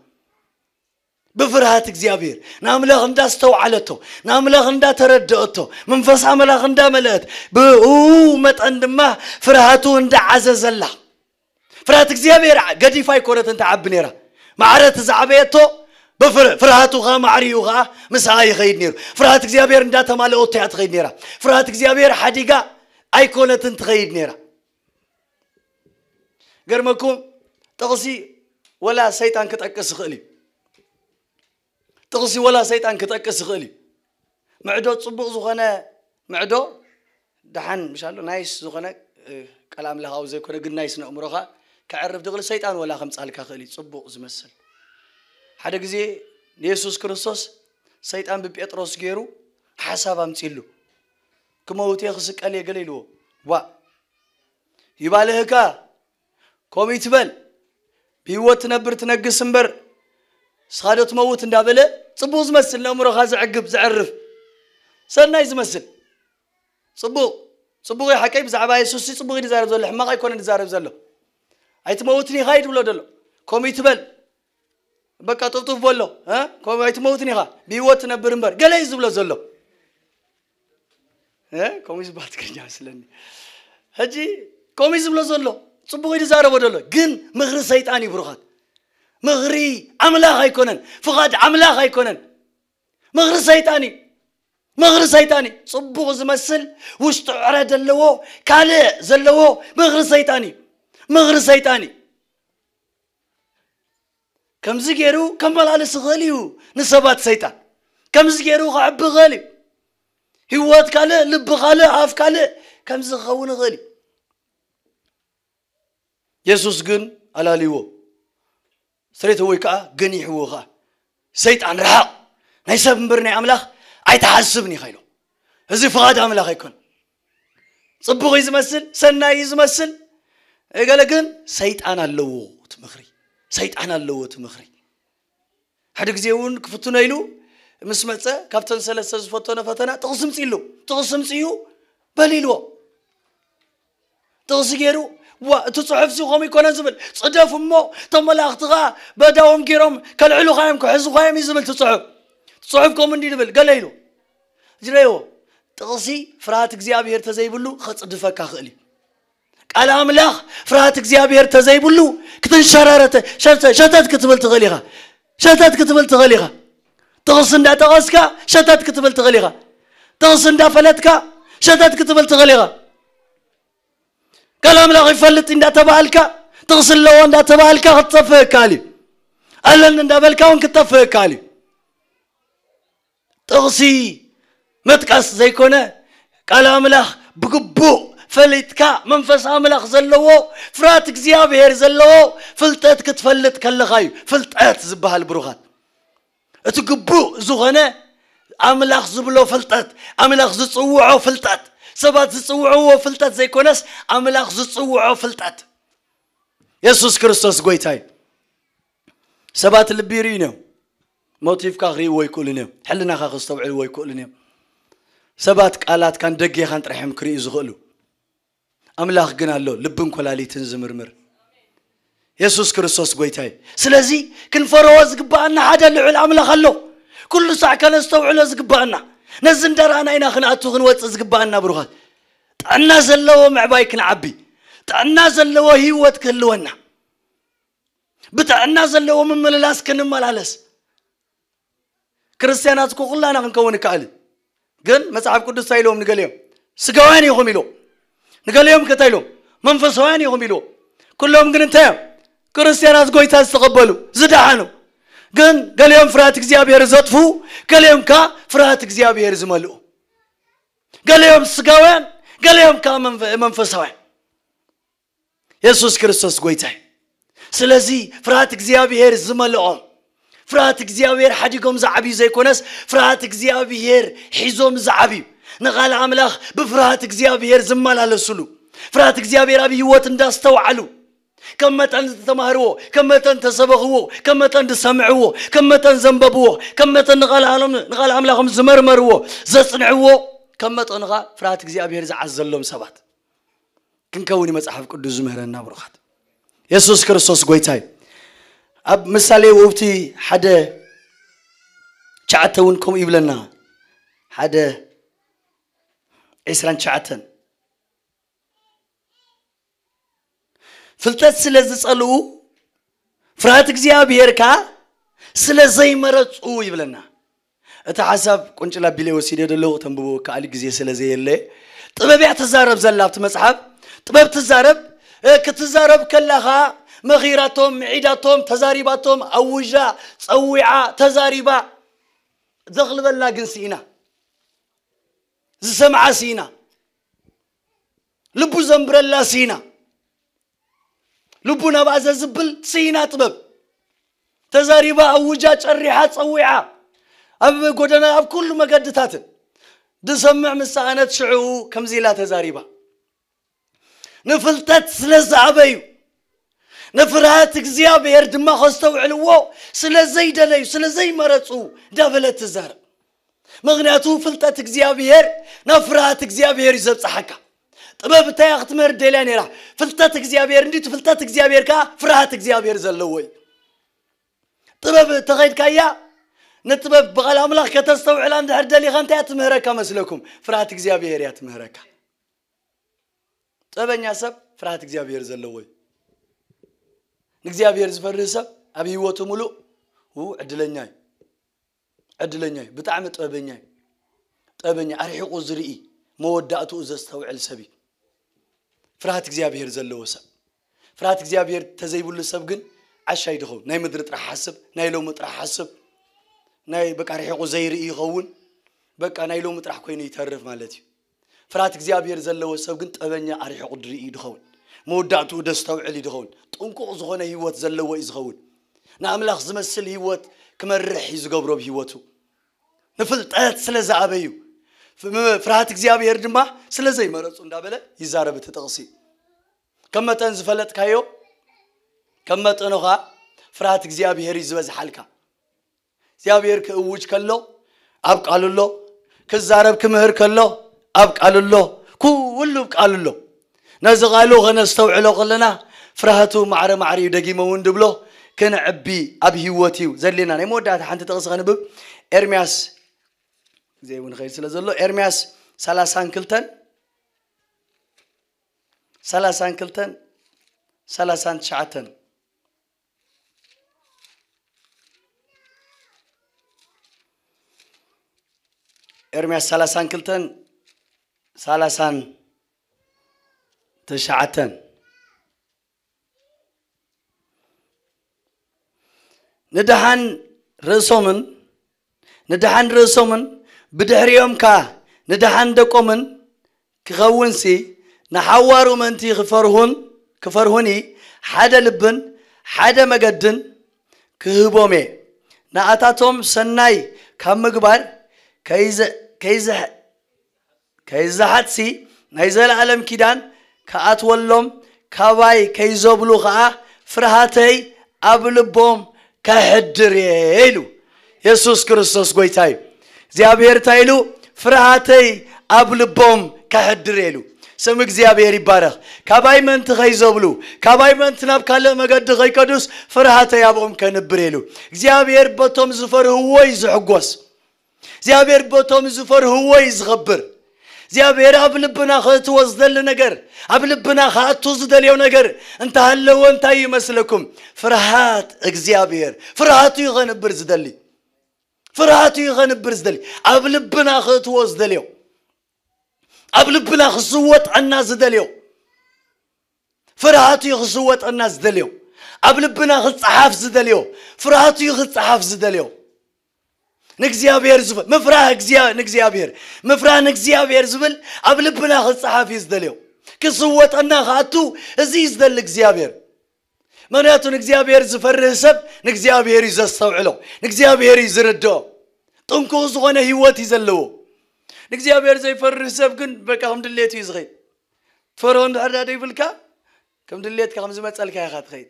ብፍርሃት እግዚኣብሔር ንኣምላኽ እንዳስተውዓለቶ፣ ንኣምላኽ እንዳተረደአቶ፣ መንፈስ ኣምላኽ እንዳመልአት፣ ብኡ መጠን ድማ ፍርሃቱ እንዳዓዘዘላ። ፍርሃት እግዚኣብሔር ገዲፋ ኣይኮነትን ተዓቢ ነይራ። ማዕረ እቲ ዝዓበየቶ ብፍር- ፍርሃቱ ኸዓ ማዕሪኡ ኸዓ ምስኣ ይኸይድ ነይሩ። ፍርሃት እግዚኣብሔር እንዳተማለኦቶ እያ ትኸይድ ነይራ። ፍርሃት እግዚኣብሔር ሓዲጋ ኣይኮነትን ትኸይድ ነይራ። ገርመኩም፣ ጥቕሲ ወላ ሰይጣን ክጠቅስ ይኽእል እዩ። ጥቕሲ ወላ ሰይጣን ክጠቅስ ይኽእል እዩ። ምዕዶ ጽቡቕ ዝኾነ ምዕዶ ደሓን ምሻሎ ናይስ ዝኾነ እ፣ ቃል ኣምላኻዊ ዘይኮነ ግን ናይስ ነእምሮኻ ከዕርፍ ድቕሊ ሰይጣን ወላ ከምጻልካ ክእል እዩ ጽቡቕ ዝመስል። ሓደ ግዜ ንየሱስ ክርስቶስ ሰይጣን ብጴጥሮስ ገይሩ ሓሳብ ኣምፂሉ፣ ክመውት እየ ክስቀል እየ ገለ ኢልዎ። ዋ ይባልህካ፣ ከምኡ ይትበል፣ ብህይወት ትነብር ትነግስ እምበር፣ ንስኻ ዶ ትመውት እንዳበለ፣ ፅቡቕ ዝመስል፣ ነእምሮኻ ዘዕግብ ዘዕርፍ፣ ሰናይ ዝመስል፣ ፅቡቕ ፅቡቕ እዩ። ሓቀይ ብዛዕባ የሱስ ፅቡቕ እዩ ዝዛረብ ዘሎ፣ ሕማቕ ኣይኮነን ዝዛረብ ዘሎ። ኣይትመውትን ኢኻ እዩ ዝብሎ ዘሎ። ከምኡ ይትበል፣ በቃ ጥፍጥፍ በሎ። ከምኡ ኣይትመውትን ኢኻ፣ ብህይወት ትነብር እምበር፣ ገለ እዩ ዝብሎ ዘሎ። ከምኡ ዝበሃል ትግርኛ መስለኒ። ሕጂ ከምኡ እዩ ዝብሎ ዘሎ፣ ፅቡቕ እዩ ዝዛረቦ ዘሎ፣ ግን ምኽሪ ሰይጣን እዩ ብሩኻት። ምኽሪ ኣምላኽ ኣይኮነን፣ ፍቓድ ኣምላኽ ኣይኮነን። ምኽሪ ሰይጣን እዩ። ምኽሪ ሰይጣን እዩ። ፅቡቕ ዝመስል፣ ውሽጡ ዕረ ዘለዎ፣ ካልእ ዘለዎ ምኽሪ ሰይጣን እዩ። ምኽሪ ሰይጣን እዩ። ከምዚ ገይሩ ከመላልስ ይኽእል እዩ ንሰባት ሰይጣን። ከምዚ ገይሩ ከዕቢ ይኽእል እዩ። ህይወት ካልእ፣ ልቢ ካልእ፣ ኣፍ ካልእ፣ ከምዚ ክኸውን ይኽእል እዩ። የሱስ ግን ኣላልይዎ። ስሬት ወይ ከዓ ገኒሕዎ ከዓ፣ ሰይጣን ርሓቕ፣ ናይ ሰብ እምበር ናይ ኣምላኽ ኣይትሓስብን ኢኻ ኢሎ። እዚ ፍቓድ ኣምላኽ ኣይኮን። ፅቡቕ እዩ ዝመስል፣ ሰናይ እዩ ዝመስል፣ ገለ ግን ሰይጣን ኣለዎ እቲ ምኽሪ። ሰይጣን ኣለዎ እቲ ምኽሪ። ሓደ ግዜ እውን ክፍትኖ ኢሉ ምስ መፀ፣ ካብተን ሰለስተ ዝፈተኖ ፈተና ጥቕሲ ምፅሉ። ጥቕሲ ምፅኡ በል ኢልዎ። ጥቕሲ ገይሩ፣ ዋ እቲ ፅሑፍ ሲ ከምኡ ይኮነን ዝብል፣ ፅደፍ እሞ እቶም መላእኽቲ ኸዓ በዳዎም ገይሮም ከልዕሉኻ እዮም ክሕዙኻ እዮም እዩ ዝብል እቲ ፅሑፍ። እቲ ፅሑፍ ከምኡ እንዲ ዝብል ገለ ኢሉ ዝረእዎ። ጥቕሲ ፍርሃት እግዚኣብሔር ተዘይብሉ ከፅድፈካ ክእል እዩ። ቃል ኣምላኽ ፍርሃት እግዚኣብሔር ተዘይብሉ ክትንሸራረተ ሸተ- ሸተት ክትብል ትኽእል ኢኻ። ሸተት ክትብል ትኽእል ኢኻ። ጥቕሲ እንዳጠቐስካ ሸተት ክትብል ትኽእል ኢኻ። ጥቕሲ እንዳፈለጥካ ሸተት ክትብል ትኽእል ኢኻ። ቃል ኣምላኽ ይፈልጥ እንዳተባሃልካ፣ ጥቕሲ ኣለዎ እንዳተባሃልካ ክትጠፍእ ይከኣል እዩ። ኣለኒ እንዳበልካ እውን ክትጠፍእ ይከኣል እዩ። ጥቕሲ ምጥቃስ ዘይኮነ፣ ቃል ኣምላኽ ብግቡእ ፈሊጥካ፣ መንፈስ ኣምላኽ ዘለዎ፣ ፍርሃት እግዚኣብሔር ዘለዎ ፍልጠት ክትፈልጥ ከለኻ እዩ ፍልጠት ዝበሃል ብሩኻት። እቲ ግቡእ ዝኾነ ኣምላኽ ዝብሎ ፍልጠት፣ ኣምላኽ ዝጽውዖ ፍልጠት፣ ሰባት ዝጽውዕዎ ፍልጠት ዘይኮነስ ኣምላኽ ዝጽውዖ ፍልጠት። የሱስ ክርስቶስ ጎይታ እዩ። ሰባት ልቢ ይርእዩን እዮም። ሞቲቭካ ክርእይዎ ኣይክእሉን እዮም። ሕልናኻ ከስተውዕልዎ ኣይክእሉን እዮም። ሰባት ቃላትካን ደጌኻን ጥራሕ እዮም ክርእዩ ዝኽእሉ። ኣምላኽ ግን ኣሎ ልብን ኮላሊትን ዝምርምር። የሱስ ክርስቶስ ጎይታ እዩ። ስለዚ ክንፈርሆ ዝግባኣና ሓደ ልዑል ኣምላኽ ኣሎ። ኩሉ ሳዕ ከነስተውዕሎ ዝግባኣና፣ ነዚ እንዳረኣና ኢና ክንኣቱ ክንወፅእ ዝግባኣና ብሩኻት። ጥዕና ዘለዎ ምዕባይ ክንዓቢ፣ ጥዕና ዘለዎ ህይወት ክህልወና፣ ብጥዕና ዘለዎ ምምልላስ ክንመላለስ። ክርስትያናት እኮ ኩላና ክንከውን ይከኣል እዩ። ግን መጽሓፍ ቅዱስ እንታይ ኢልዎም ንገሊኦም? ስጋውያን ኢኹም ኢልዎም። ንገሊኦም ከ እንታይ ኢልዎም? መንፈሳውያን ኢኹም ኢልዎም። ኩሎም ግን እንታይ እዮም? ክርስትያናት ጎይታ ዝተቐበሉ፣ ዝደሓኑ። ግን ገሊኦም ፍርሃት እግዚኣብሔር ዘጥፍኡ፣ ገሊኦም ከኣ ፍርሃት እግዚኣብሔር ዝመልኡ። ገሊኦም ስጋውያን፣ ገሊኦም ከኣ መንፈ- መንፈሳውያን። የሱስ ክርስቶስ ጎይታ እዩ። ስለዚ ፍርሃት እግዚኣብሔር ዝመልኦም፣ ፍርሃት እግዚኣብሔር ሓዲጎም ዝዓብዩ ዘይኮነስ፣ ፍርሃት እግዚኣብሔር ሒዞም ዝዓብዩ፣ ንቓል ኣምላኽ ብፍርሃት እግዚኣብሔር ዝመላለሱሉ፣ ፍርሃት እግዚኣብሔር ኣብ ህይወት እንዳስተውዓሉ፣ ከም መጠን ዝተማህርዎ፣ ከም መጠን ተሰበኽዎ፣ ከም መጠን ዝሰምዕዎ፣ ከም መጠን ዘንበብዎ፣ ከም መጠን ንቓል ኣሎም- ንቓል ኣምላኾም ዝመርመርዎ፣ ዘጽንዕዎ፣ ከም መጠኑ ኸኣ ፍርሃት እግዚኣብሔር ዝዓዘሎም ሰባት ክንከውን እዩ መጽሓፍ ቅዱስ ዝምህረና ብሩኻት። የሱስ ክርስቶስ ጎይታ እዩ። ኣብ ምሳሌ ውእብቲ ሓደ ትሽዓተ እውን ከምኡ ይብለና። ሓደ ዒስራን ትሽዓተን፣ ፍልጠት ስለ ዝጸልኡ፣ ፍርሃት እግዚኣብሔር ከኣ ስለ ዘይመረጹ ይብለና። እቲ ሓሳብ ቁንጭል ኣቢለ ወሲደ ዘለኹ፣ ተንብቦ ከኣሊ ግዜ ስለ ዘየለ። ጥበብ እያ ትዛረብ ዘላ ኣብቲ መጽሓፍ። ጥበብ ትዛረብ፣ እ፣ ክትዛረብ ከላ ኸኣ መኺራቶም፣ ምዒዳቶም፣ ተዛሪባቶም፣ ኣውጃ፣ ጸዊዓ፣ ተዛሪባ። ዘኽልበላ ግን ስኢና። ዝሰምዓ ስኢና። ልቡ ዘንብረላ ስኢና። ልቡ ናብኣ ዘዝብል ስኢና ጥበብ። ተዛሪባ፣ ኣውጃ፣ ጨሪሓ፣ ጸዊዓ። ኣብ ጎደና ኣብ ኩሉ መገድታትን ዝሰምዕ ምስ ሰኣነት ሽዑ ከምዚ ኢላ ተዛሪባ። ንፍልጠት ስለ ዝኣበዩ፣ ንፍርሃት እግዚኣብሔር ድማ ከስተውዕልዎ ስለ ዘይደለዩ፣ ስለ ዘይመረጹ እንዳበለት ትዛረብ። ምኽንያቱ ፍልጠት እግዚኣብሔር ናብ ፍርሃት እግዚኣብሔር እዩ ዘብጽሓካ። ጥበብ እንታይ እያ ክትምህር ደልያ ነይራ? ፍልጠት እግዚኣብሔር እንዲቱ ፍልጠት እግዚኣብሔር ከኣ ፍርሃት እግዚኣብሔር ዘለዎ እዩ። ጥበብ ተኸይድካያ፣ ንጥበብ ብቓል ኣምላኽ ከተስተውዕላ እንድሕር ደሊኻ እንታይ እያ ትምህረካ መስለኩም? ፍርሃት እግዚኣብሔር እያ ትምህረካ። ጥበበኛ ሰብ ፍርሃት እግዚኣብሔር ዘለዎ እዩ። ንእግዚኣብሔር ዝፈርህ ሰብ ኣብ ህይወቱ ምሉእ ው ዕድለኛ እዩ። ዕድለኛ እዩ። ብጣዕሚ ጥበበኛ እዩ። ጥበበኛ፣ ኣርሒቑ ዝርኢ፣ መወዳእትኡ ዘስተውዕል ሰብ እዩ። ፍርሃት እግዚኣብሔር ዘለዎ ሰብ። ፍርሃት እግዚኣብሔር ተዘይብሉ ሰብ ግን ዓሻ ይድኸውን። ናይ ምድሪ ጥራሕ ሓስብ፣ ናይ ሎሚ ጥራሕ ሓስብ፣ ናይ በቃ ርሒቑ ዘይርኢ ይኸውን። በቃ ናይ ሎሚ ጥራሕ ኮይኑ ይተርፍ ማለት እዩ። ፍርሃት እግዚኣብሔር ዘለዎ ሰብ ግን ጠበኛ ኣርሒቑ ድርኢ ድኸውን። መወዳእትኡ ደስተውዕል እዩ ድኸውን። ጥንቁቕ ዝኾነ ህይወት ዘለዎ እዩ ዝኸውን። ንኣምላኽ ዝመስል ህይወት ክመርሕ እዩ ዝገብሮ ብህይወቱ። ንፍልጠት ስለ ዝኣበዩ፣ ፍ-፣ ም-፣ ፍርሃት እግዚኣብሔር ድማ ስለ ዘይመረጹ እንዳበለ ይዛረብ እቲ ጥቕሲ። ከም መጠን ዝፈለጥካዮ፣ ከም መጠኑ ኸኣ ፍርሃት እግዚኣብሔር እዩ ዝበዝሓልካ። እግዚኣብሔር ክእውጅ ከሎ ኣብ ቃሉ ኣሎ፣ ክዛረብ ክምህር ከሎ ኣብ ቃሉ ኣሎ፣ ኩሉ ኣብ ቃሉ ኣሎ። ነዚ ቃሉ ኸነስተውዕሎ ከለና ፍርሃቱ ማዕረ ማዕረ እዩ፣ ደጊመ እውን ድብሎ፣ ክንዕቢ ኣብ ህይወት እዩ ዘድልየና። ናይ መወዳእታ ሓንቲ ጥቕሲ ከንብብ። ኤርምያስ፣ ግዜ እውን ኸይድ ስለ ዘሎ፣ ኤርምያስ ሰላሳን ክልተን፣ ሰላሳን ክልተን፣ ሰላሳን ትሽዓተን። ኤርምያስ ሰላሳን ክልተን፣ ሰላሳን ትሽዓተን። ንደሓን ርእሶምን፣ ንደሓን ርእሶምን ብድሕሪኦም ከኣ ንደሓን ደቆምን ክኸውንሲ፣ ንሓዋሩ ምእንቲ ክፈርሁን፣ ክፈርሁኒ ሓደ ልብን ሓደ መገድን ክህቦም እየ። ንኣታቶም ሰናይ ካብ ምግባር ከይዘ-፣ ከይዘ-፣ ከይዘሓትሲ ናይ ዘለኣለም ኪዳን ክኣትወሎም፣ ካባይ ከይዘብሉ ኸኣ ፍርሃተይ ኣብ ልቦም ከሕድር እየ ኢሉ። የሱስ ክርስቶስ ጐይታ እዩ። እግዚኣብሔር እንታይ ኢሉ? ፍርሃተይ ኣብ ልቦም ከሕድር እየ ኢሉ። ስም እግዚኣብሔር ይባረኽ። ካባይ ምእንቲ ከይዘብሉ፣ ካባይ ምእንቲ ናብ ካልእ መገዲ ከይከዱስ ፍርሃተይ ኣብኦም ከንብር እየ ኢሉ። እግዚኣብሔር በቶም ዝፈርህዎ እዩ ዝሕጎስ። እግዚኣብሔር በቶም ዝፈርህዎ እዩ ዝኸብር። እግዚኣብሔር ኣብ ልብና ከእትዎ ዝደሊ ነገር፣ ኣብ ልብና ክኣቱ ዝደልዮ ነገር እንተሃለወ እንታይ እዩ ይመስለኩም? ፍርሃት እግዚኣብሔር። ፍርሃቱ እዩ ከንብር ዝደሊ። ፍርሃቱ እዩ ከንብር ዝደሊ። ኣብ ልብና ከእትዎ ዝደልዮ፣ ኣብ ልብና ክስወጠና ዝደልዮ፣ ፍርሃቱ እዩ ክስወጠና ዝደልዮ። ኣብ ልብና ክጸሓፍ ዝደልዮ፣ ፍርሃቱ እዩ ክጸሓፍ ዝደልዮ። ንእግዚኣብሔር ዝፈ-፣ ምፍራህ እግዚኣብ-፣ ንእግዚኣብሔር፣ ምፍራህ ንእግዚኣብሔር ዝብል ኣብ ልብና ክጸሓፍ እዩ ዝደልዮ። ክስወጠና ክኣቱ እዚ እዩ ዝደሊ እግዚኣብሔር። ምኽንያቱ ንእግዚኣብሔር ዝፈርህ ሰብ ንእግዚኣብሔር እዩ ዘስተውዕሎ፣ ንእግዚኣብሔር እዩ ዝርድኦ። ጥንቁቕ ዝኾነ ህይወት እዩ ዘለዎ። ንእግዚኣብሔር ዘይፈርህ ሰብ ግን በቃ ከም ድሌቱ እዩ ዝኸይድ። ትፈርሆ እንድሕር ዳ ደይብልካ፣ ከም ድሌትካ ከም ዝመጸልካ ኢኻ ትኸይድ።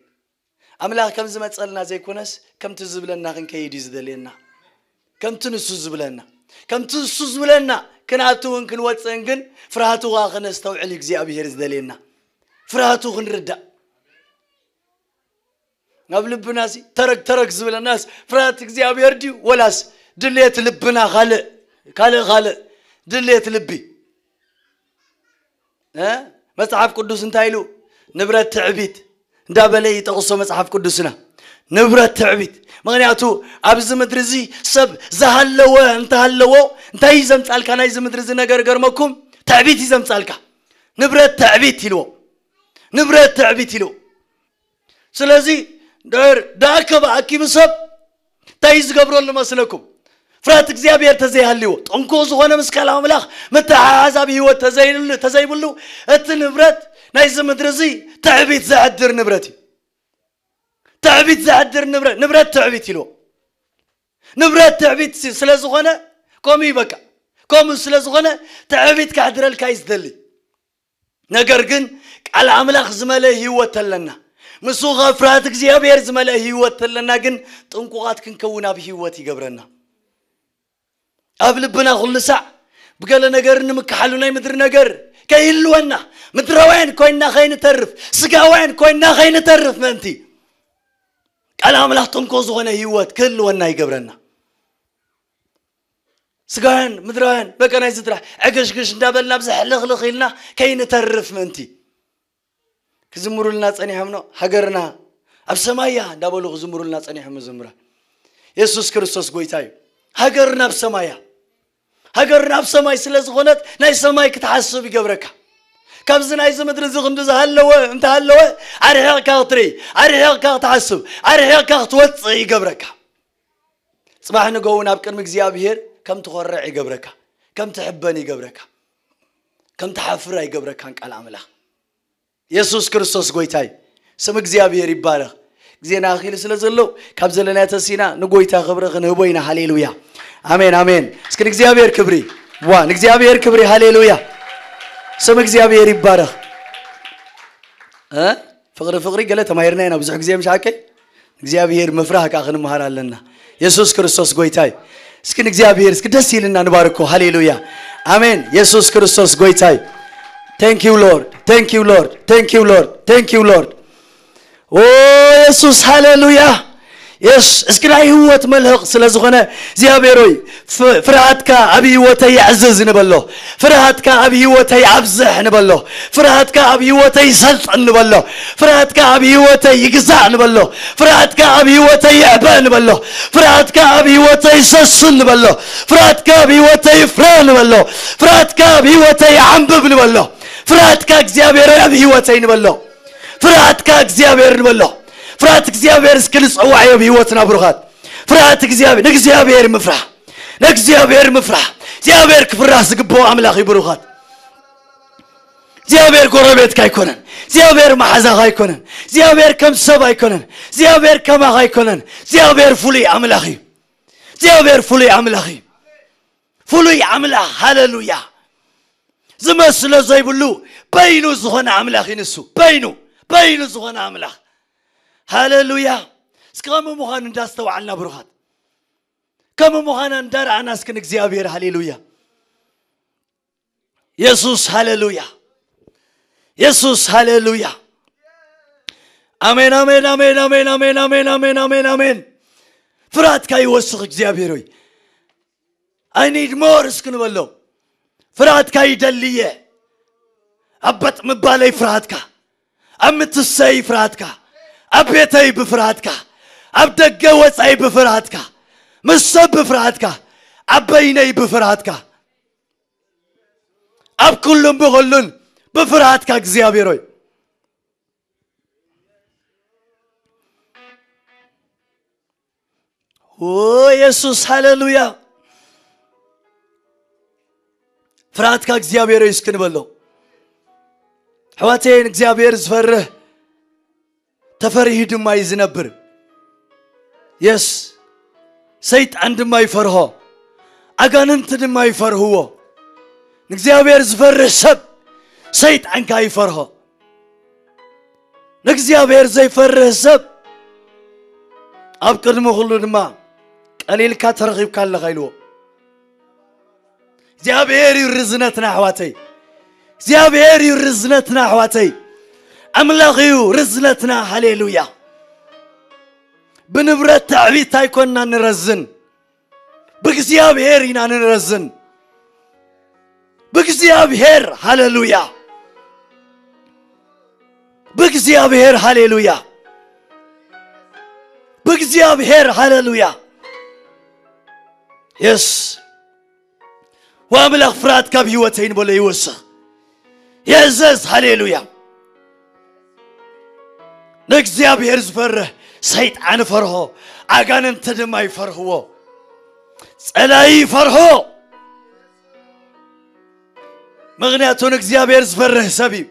ኣምላኽ ከም ዝመጸልና ዘይኮነስ፣ ከምቲ ዝብለና ክንከይድ እዩ ዝደልየና። ከምቲ ንሱ ዝብለና፣ ከምቲ ንሱ ዝብለና ክንኣትውን ክንወጽእን ግን፣ ፍርሃቱ ኸኣ ክነስተውዕል እዩ እግዚኣብሔር ዝደልየና። ፍርሃቱ ክንርዳእ። ኣብ ልብናሲ ተረግ ተረግ ዝብለናስ ፍርሃት እግዚኣብሔር ድዩ? ወላስ ድሌት ልብና ካልእ፣ ካልእ፣ ካልእ ድሌት ልቢ? እ? መጽሓፍ ቅዱስ እንታይ ኢሉ? ንብረት ትዕቢት እንዳበለ ይጠቕሶ መጽሓፍ ቅዱስና። ንብረት ትዕቢት። ምኽንያቱ ኣብዚ ምድሪ እዚ ሰብ ዝሃለወ እንተሃለዎ፣ እንታይ እዩ ዘምጻልካ ናይዚ ምድሪ እዚ ነገር ገርመኩም? ትዕቢት እዩ ዘምጻልካ። ንብረት ትዕቢት ኢልዎ። ንብረት ትዕቢት ኢልዎ። ስለዚ ድሕር ደኣከበ ኣኪቡ ሰብ እንታይ እዩ ዝገብረሉ መስለኩም? ፍርሃት እግዚኣብሔር ተዘይሃልዎ፣ ጥንቁቕ ዝኾነ ምስ ካልእ ኣምላኽ ምትሕሓዝ ኣብ ህይወት ተዘይሉ-፣ ተዘይብሉ፣ እቲ ንብረት ናይዚ ምድሪ እዚ ትዕቢት ዘሕድር ንብረት እዩ። ትዕቢት ዘሕድር ንብረት፣ ንብረት ትዕቢት ኢልዎ። ንብረት ትዕቢት ሲ- ስለ ዝኾነ፣ ከምኡ እዩ በቃ። ከምኡ ስለ ዝኾነ፣ ትዕቢት ከሕድረልካ እዩ ዝደሊ። ነገር ግን፣ ቃል ኣምላኽ ዝመልአ ህይወት ተለና፣ ምስኡ ኸኣ ፍርሃት እግዚኣብሔር ዝመልአ ህይወት ተለና ግን፣ ጥንቁቓት ክንከውን ኣብ ህይወት ይገብረና። ኣብ ልብና ኩሉ ሳዕ ብገለ ነገር ንምክሓሉ ናይ ምድሪ ነገር ከይህልወና፣ ምድራውያን ኮይንና ከይንተርፍ፣ ስጋውያን ኮይንና ከይንተርፍ ምእንቲ፣ ቃል ኣምላኽ ጥንቁቕ ዝኾነ ህይወት ክህልወና ይገብረና። ስጋውያን፣ ምድራውያን፣ በቃ ናይዚ ጥራሕ ዕግሽግሽ እንዳበልና ኣብዚ ሕልኽልኽ ኢልና ከይንተርፍ ምእንቲ። ክዝምሩልና ጸኒሖም ነው። ሃገርና ኣብ ሰማይ እያ እንዳበሉ ክዝምሩልና ጸኒሖም መዘምራን። የሱስ ክርስቶስ ጎይታ እዩ። ሃገርና ኣብ ሰማይ እያ። ሃገርና ኣብ ሰማይ ስለ ዝኾነት ናይ ሰማይ ክትሓስብ ይገብረካ። ካብዚ ናይዚ ምድሪ እዚ ክንዲ ዝሃለወ እንተሃለወ ኣርሒቕካ ክትርኢ፣ ኣርሒቕካ ክትሓስብ፣ ኣርሒቕካ ክትወጽእ ይገብረካ። ጽባሕ ንግሆ እውን ኣብ ቅድሚ እግዚኣብሔር ከም ትኾርዕ ይገብረካ፣ ከም ትሕበን ይገብረካ፣ ከም ትሓፍር ኣይገብረካን ቃል ኣምላኽ። የሱስ ክርስቶስ ጎይታ እዩ። ስም እግዚኣብሔር ይባረኽ። ግዜና ኣኺሉ ስለ ዘሎ ካብ ዘለናዮ ተሲና ንጎይታ ክብሪ ክንህቦ ኢና። ሃሌሉያ። ኣሜን፣ ኣሜን። እስኪ ንእግዚኣብሔር ክብሪ። ዋ፣ ንእግዚኣብሔር ክብሪ። ሃሌሉያ። ስም እግዚኣብሔር ይባረኽ። እ? ፍቕሪ፣ ፍቕሪ ገለ ተማሂርና ኢና ብዙሕ ግዜ፣ ምሽ ሓቀይ? እግዚኣብሔር ምፍራህ ከዓ ክንመሃር ኣለና። የሱስ ክርስቶስ ጎይታ እዩ። እስኪ ንእግዚኣብሔር እስኪ ደስ ኢልና ንባርኮ። ሃሌሉያ። ኣሜን። የሱስ ክርስቶስ ጎይታ እዩ። Thank you Lord. Thank you Lord. Thank you Lord. Thank you Lord. ኦ የሱስ፣ ሃሌሉያ። የስ እስኪ ናይ ህይወት መልህቕ ስለ ዝኾነ እግዚኣብሔር ሆይ፣ ፍ- ፍርሃትካ ኣብ ህይወተይ ይዕዝዝ ንበሎ። ፍርሃትካ ኣብ ህይወተይ ኣብዝሕ ንበሎ። ፍርሃትካ ኣብ ህይወተይ ይሰልጥን ንበሎ። ፍርሃትካ ኣብ ህይወተይ ይግዛእ ንበሎ። ፍርሃትካ ኣብ ህይወተይ ይዕበ ንበሎ። ፍርሃትካ ኣብ ህይወተይ ይሰስን ንበሎ። ፍርሃትካ ኣብ ህይወተይ ይፍረ ንበሎ። ፍርሃትካ ኣብ ህይወተይ ይዓንብብ ንበሎ። ፍርሃትካ እግዚኣብሔር ኣብ ህይወተይ ንበሎ። ፍርሃትካ እግዚኣብሔር ንበሎ። ፍርሃት እግዚኣብሔር እስኪ ንጸዋዕዮ ኣብ ህይወትና ብሩኻት። ፍርሃት እግዚኣብሔር፣ ንእግዚኣብሔር ምፍራሕ። ንእግዚኣብሔር ምፍራሕ። እግዚኣብሔር ክፍራሕ ዝግብኦ ኣምላኽ እዩ ብሩኻት። እግዚኣብሔር ጎረቤትካ ኣይኮነን። እግዚኣብሔር መሓዛኻ ኣይኮነን። እግዚኣብሔር ከም ሰብ ኣይኮነን። እግዚኣብሔር ከማኻ ኣይኮነን። እግዚኣብሔር ፍሉይ ኣምላኽ እዩ። እግዚኣብሔር ፍሉይ ኣምላኽ እዩ። ፍሉይ ኣምላኽ፣ ሃሌሉያ። ዝመስሎ ዘይብሉ በይኑ ዝኾነ ኣምላኽ እዩ ንሱ። በይኑ፣ በይኑ ዝኾነ ኣምላኽ። ሃሌሉያ። እስኪ ከምኡ ምዃኑ እንዳስተዋዕልና ብሩኻት። ከምኡ ምዃና እንዳረኣና እስኪ ንእግዚኣብሔር፣ ሃሌሉያ። የሱስ፣ ሃሌሉያ። የሱስ፣ ሃሌሉያ። ኣሜን፣ ኣሜን፣ ኣሜን፣ ኣሜን፣ ኣሜን፣ ኣሜን፣ ኣሜን፣ ኣሜን፣ ኣሜን። ፍርሃትካ ይወስኽ እግዚኣብሔር ሆይ። I need more እስኪ ንበሎ። ፍርሃትካ ይደልየ። ኣብ በጥ ምባለይ ፍርሃትካ፣ ኣብ ምትሰይ ፍርሃትካ፣ ኣብ ቤተይ ብፍርሃትካ፣ ኣብ ደገ ወጻኢ ብፍርሃትካ፣ ምስ ሰብ ብፍርሃትካ፣ ኣብ በይነይ ብፍርሃትካ፣ ኣብ ኩሉን ብኹሉን ብፍርሃትካ እግዚኣብሔር ሆይ። ኦ የሱስ፣ ሃሌሉያ። ፍርሃትካ እግዚኣብሔር እዩ እስኪ ንበሎ። ኣሕዋተይ፣ ንእግዚኣብሔር ዝፈርህ ተፈሪሁ ድማ እዩ ዝነብር። የስ፣ ሰይጣን ድማ ይፈርሆ፣ ኣጋንንቲ ድማ ይፈርህዎ። ንእግዚኣብሔር ዝፈርህ ሰብ ሰይጣን ከኣ ይፈርሆ። ንእግዚኣብሔር ዘይፈርህ ሰብ ኣብ ቅድሚ ኩሉ ድማ ቀሊልካ ተረኺብካ ኣለኻ ኢልዎ። እግዚኣብሔር እዩ ርዝነትና ኣሕዋተይ። እግዚኣብሔር እዩ ርዝነትና ኣሕዋተይ። ኣምላኽ እዩ ርዝነትና። ሃሌሉያ። ብንብረት ትዕቢት ኣይኮንና ንረዝን፣ ብእግዚኣብሔር ኢና ንረዝን። ብእግዚኣብሔር፣ ሃሌሉያ። ብእግዚኣብሔር፣ ሃሌሉያ። ብእግዚኣብሔር፣ ሃሌሉያ። የስ። ወኣምላኽ ፍርሃት ካብ ህይወተይ ንበሎ ይወስኽ። የእዘዝ፣ ሃሌሉያ። ንእግዚኣብሔር ዝፈርህ ሰይጣን ይፈርሆ፣ ኣጋንንቲ ድማ ይፈርህዎ። ጸላኢ ይፈርሆ። ምኽንያቱ ንእግዚኣብሔር ዝፈርህ ሰብ እዩ።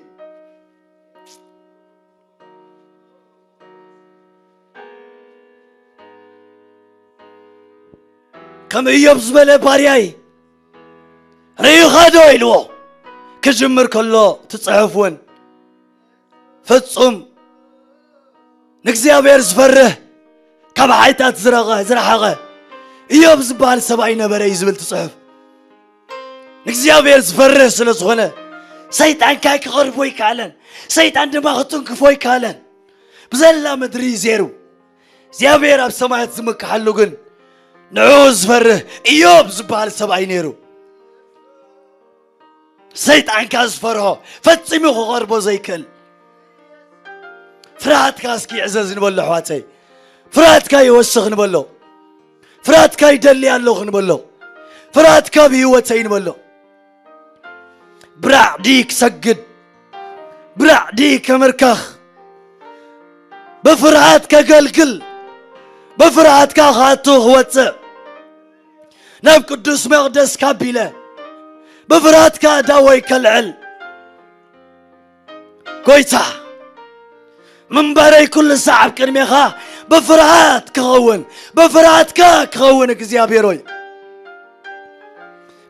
ከም እዮብ ዝበለ ባርያይ ርኢኻ ዶ ኢልዎ። ክጅምር ከሎ እቲ ጽሑፍ እውን ፍጹም ንእግዚኣብሔር ዝፈርህ ካብ ሓጢኣት ዝረቐ ዝረሓቐ እዮብ ዝበሃል ሰብ ኣይነበረ እዩ ዝብል እቲ ጽሑፍ። ንእግዚኣብሔር ዝፈርህ ስለ ዝኾነ ሰይጣን ካይ ክቐርቦ ኣይከኣለን። ሰይጣን ድማ ክትንክፎ ኣይከኣለን። ብዘላ ምድሪ ዜሩ እግዚኣብሔር ኣብ ሰማያት ዝምክሓሉ ግን ንዑ ዝፈርህ እዮብ ዝበሃል ሰብኣይ ነይሩ። ሰይጣንካ ዝፈርሆ ፈጺሙ ክቐርቦ ዘይክእል ፍርሃትካ እስኪ ይዕዘዝ ንበሎ ኣሕዋተይ። ፍርሃትካ ይወስኽ ንበሎ። ፍርሃትካ ይደሊ ኣለኹ ንበሎ። ፍርሃትካ ኣብ ህይወተይ ንበሎ። ብራዕዲ ክሰግድ፣ ብራዕዲ ከምርካኽ፣ ብፍርሃት ከገልግል፣ ብፍርሃትካ ክኣቱ ክወፅእ፣ ናብ ቅዱስ መቕደስ ካቢለ ብፍርሃትካ ዳወይ ከልዕል። ጎይታ ምንባረይ ኩሉ ሳዕ ኣብ ቅድሜኻ ብፍርሃት ክኸውን፣ ብፍርሃትካ ክኸውን እግዚኣብሔር ሆይ።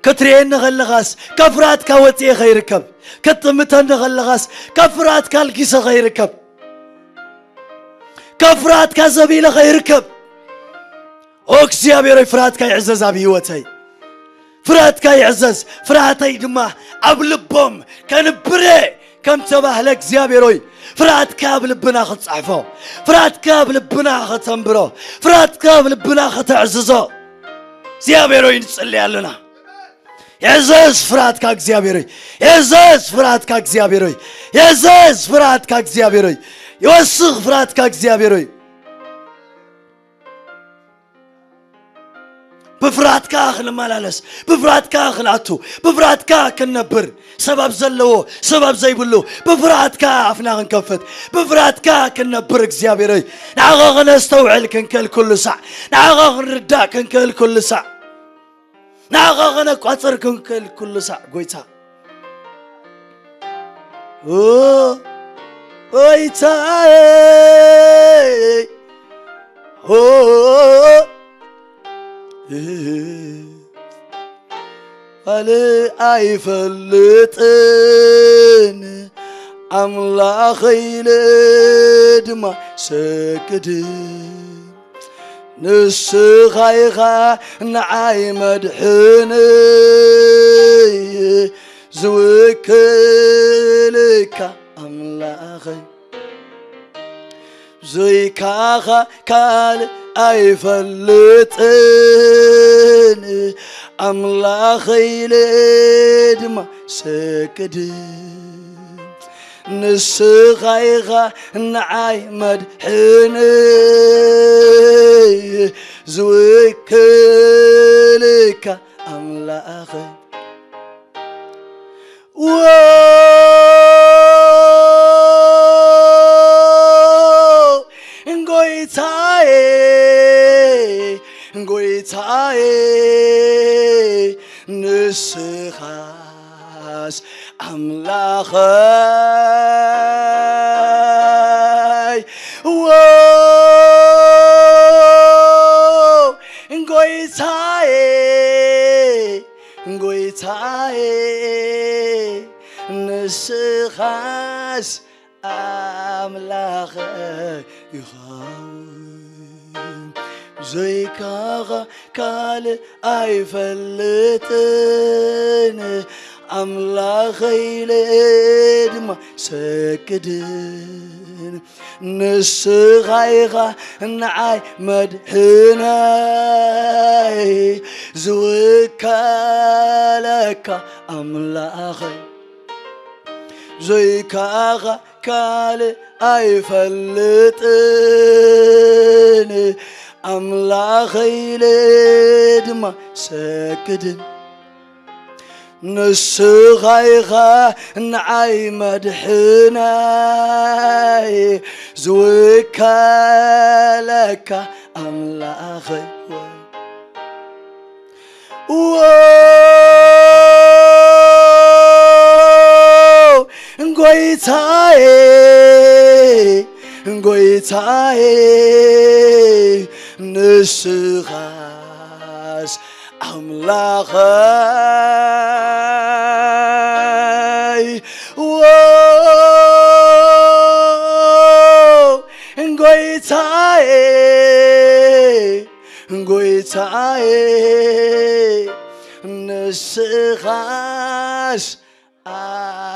ክትርእየኒ ከለኻስ ካብ ፍርሃትካ ወፂኤ ከይርከብ፣ ክትጥምተኒ ከለኻስ ካብ ፍርሃትካ ኣልጊሰ ከይርከብ፣ ካብ ፍርሃትካ ዘቢለ ከይርከብ። ኦ እግዚኣብሔር ሆይ ፍርሃትካ ይዕዘዝ ኣብ ህይወተይ። ፍርሃትካ ይዕዘዝ፣ ፍርሃተይ ድማ ኣብ ልቦም ከንብረ ከም ተባህለ እግዚኣብሔር ሆይ ፍርሃትካ ኣብ ልብና ክትፅሕፎ፣ ፍርሃትካ ኣብ ልብና ከተንብሮ፣ ፍርሃትካ ኣብ ልብና ከተዕዝዞ እግዚኣብሔር ሆይ ንጽልይ ኣለና። የዘዝ ፍርሃትካ እግዚኣብሔር ሆይ፣ የዘዝ ፍርሃትካ እግዚኣብሔር ሆይ፣ የዘዝ ፍርሃትካ እግዚኣብሔር ሆይ፣ ይወስኽ ፍርሃትካ እግዚኣብሔር ሆይ። ብፍርሃትካ ክንመላለስ፣ ብፍርሃትካ ክንኣቱ፣ ብፍርሃትካ ክንነብር፣ ሰባብ ዘለዎ ሰባብ ዘይብሉ ብፍርሃትካ ኣፍና ክንከፍት፣ ብፍርሃትካ ክንነብር እግዚኣብሔር ሆይ ንዓኻ ክነስተውዕል ክንክእል ኩሉ ሳዕ፣ ንዓኻ ክንርዳእ ክንክእል ኩሉ ሳዕ፣ ንዓኻ ክነቋጽር ክንክእል ኩሉ ሳዕ ጎይታ። ኦ ጎይታዬ፣ ኦ ካልእ ኣይፈልጥን ኣምላኸይ ኢለ ድማ ሰግድ። ንስኻ ኢኻ ንዓይ መድሕነይ ዝውክልካ ኣምላኸይ። ዘይካኻ ካልእ ኣይፈልጥን ኣምላኸይ ኢለ ድማ ሰግድ። ንስኻ ኢኻ ንዓይ መድሕነይ ዝውክልካ ኣምላኸይ። ዎ ጎይታዬ፣ ጎይታዬ፣ ንስኻስ ኣምላኸይ። ዎ ጎይታዬ፣ ጎይታዬ፣ ንስኻስ ኣምላኸይ ኢኻ። ዘይካኻ ካልእ ኣይፈልጥን ኣምላኸይ ኢለ ድማ ሰግድ። ንስኻ ኢኻ ንዓይ መድሕነይ ዝውከለካ ኣምላኸይ። ዘይካኻ ካልእ ኣይፈልጥን ኣምላኸይ ኢለ ድማ ሰግድን። ንስኻ ኢኻ ንዓይ መድሕናይ ዝውከለካ ኣምላኸይ። ዎ ጎይታዬ፣ ጎይታዬ፣ ንስኻ ኣምላኸይ፣ ዎ፣ ጎይታዬ፣ ጎይታዬ፣ ንስኻስ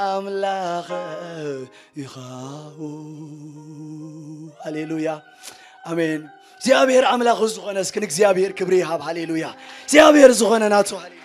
ኣምላኸይ ኢኻ። ሃሌሉያ፣ ኣሜን። እግዚኣብሔር ኣምላኽ ዝኾነ፣ እስኪ ንእግዚኣብሔር ክብሪ ይሃብ። ሃሌሉያ። እግዚኣብሔር ዝኾነ ናቱ፣ ሃሌሉያ።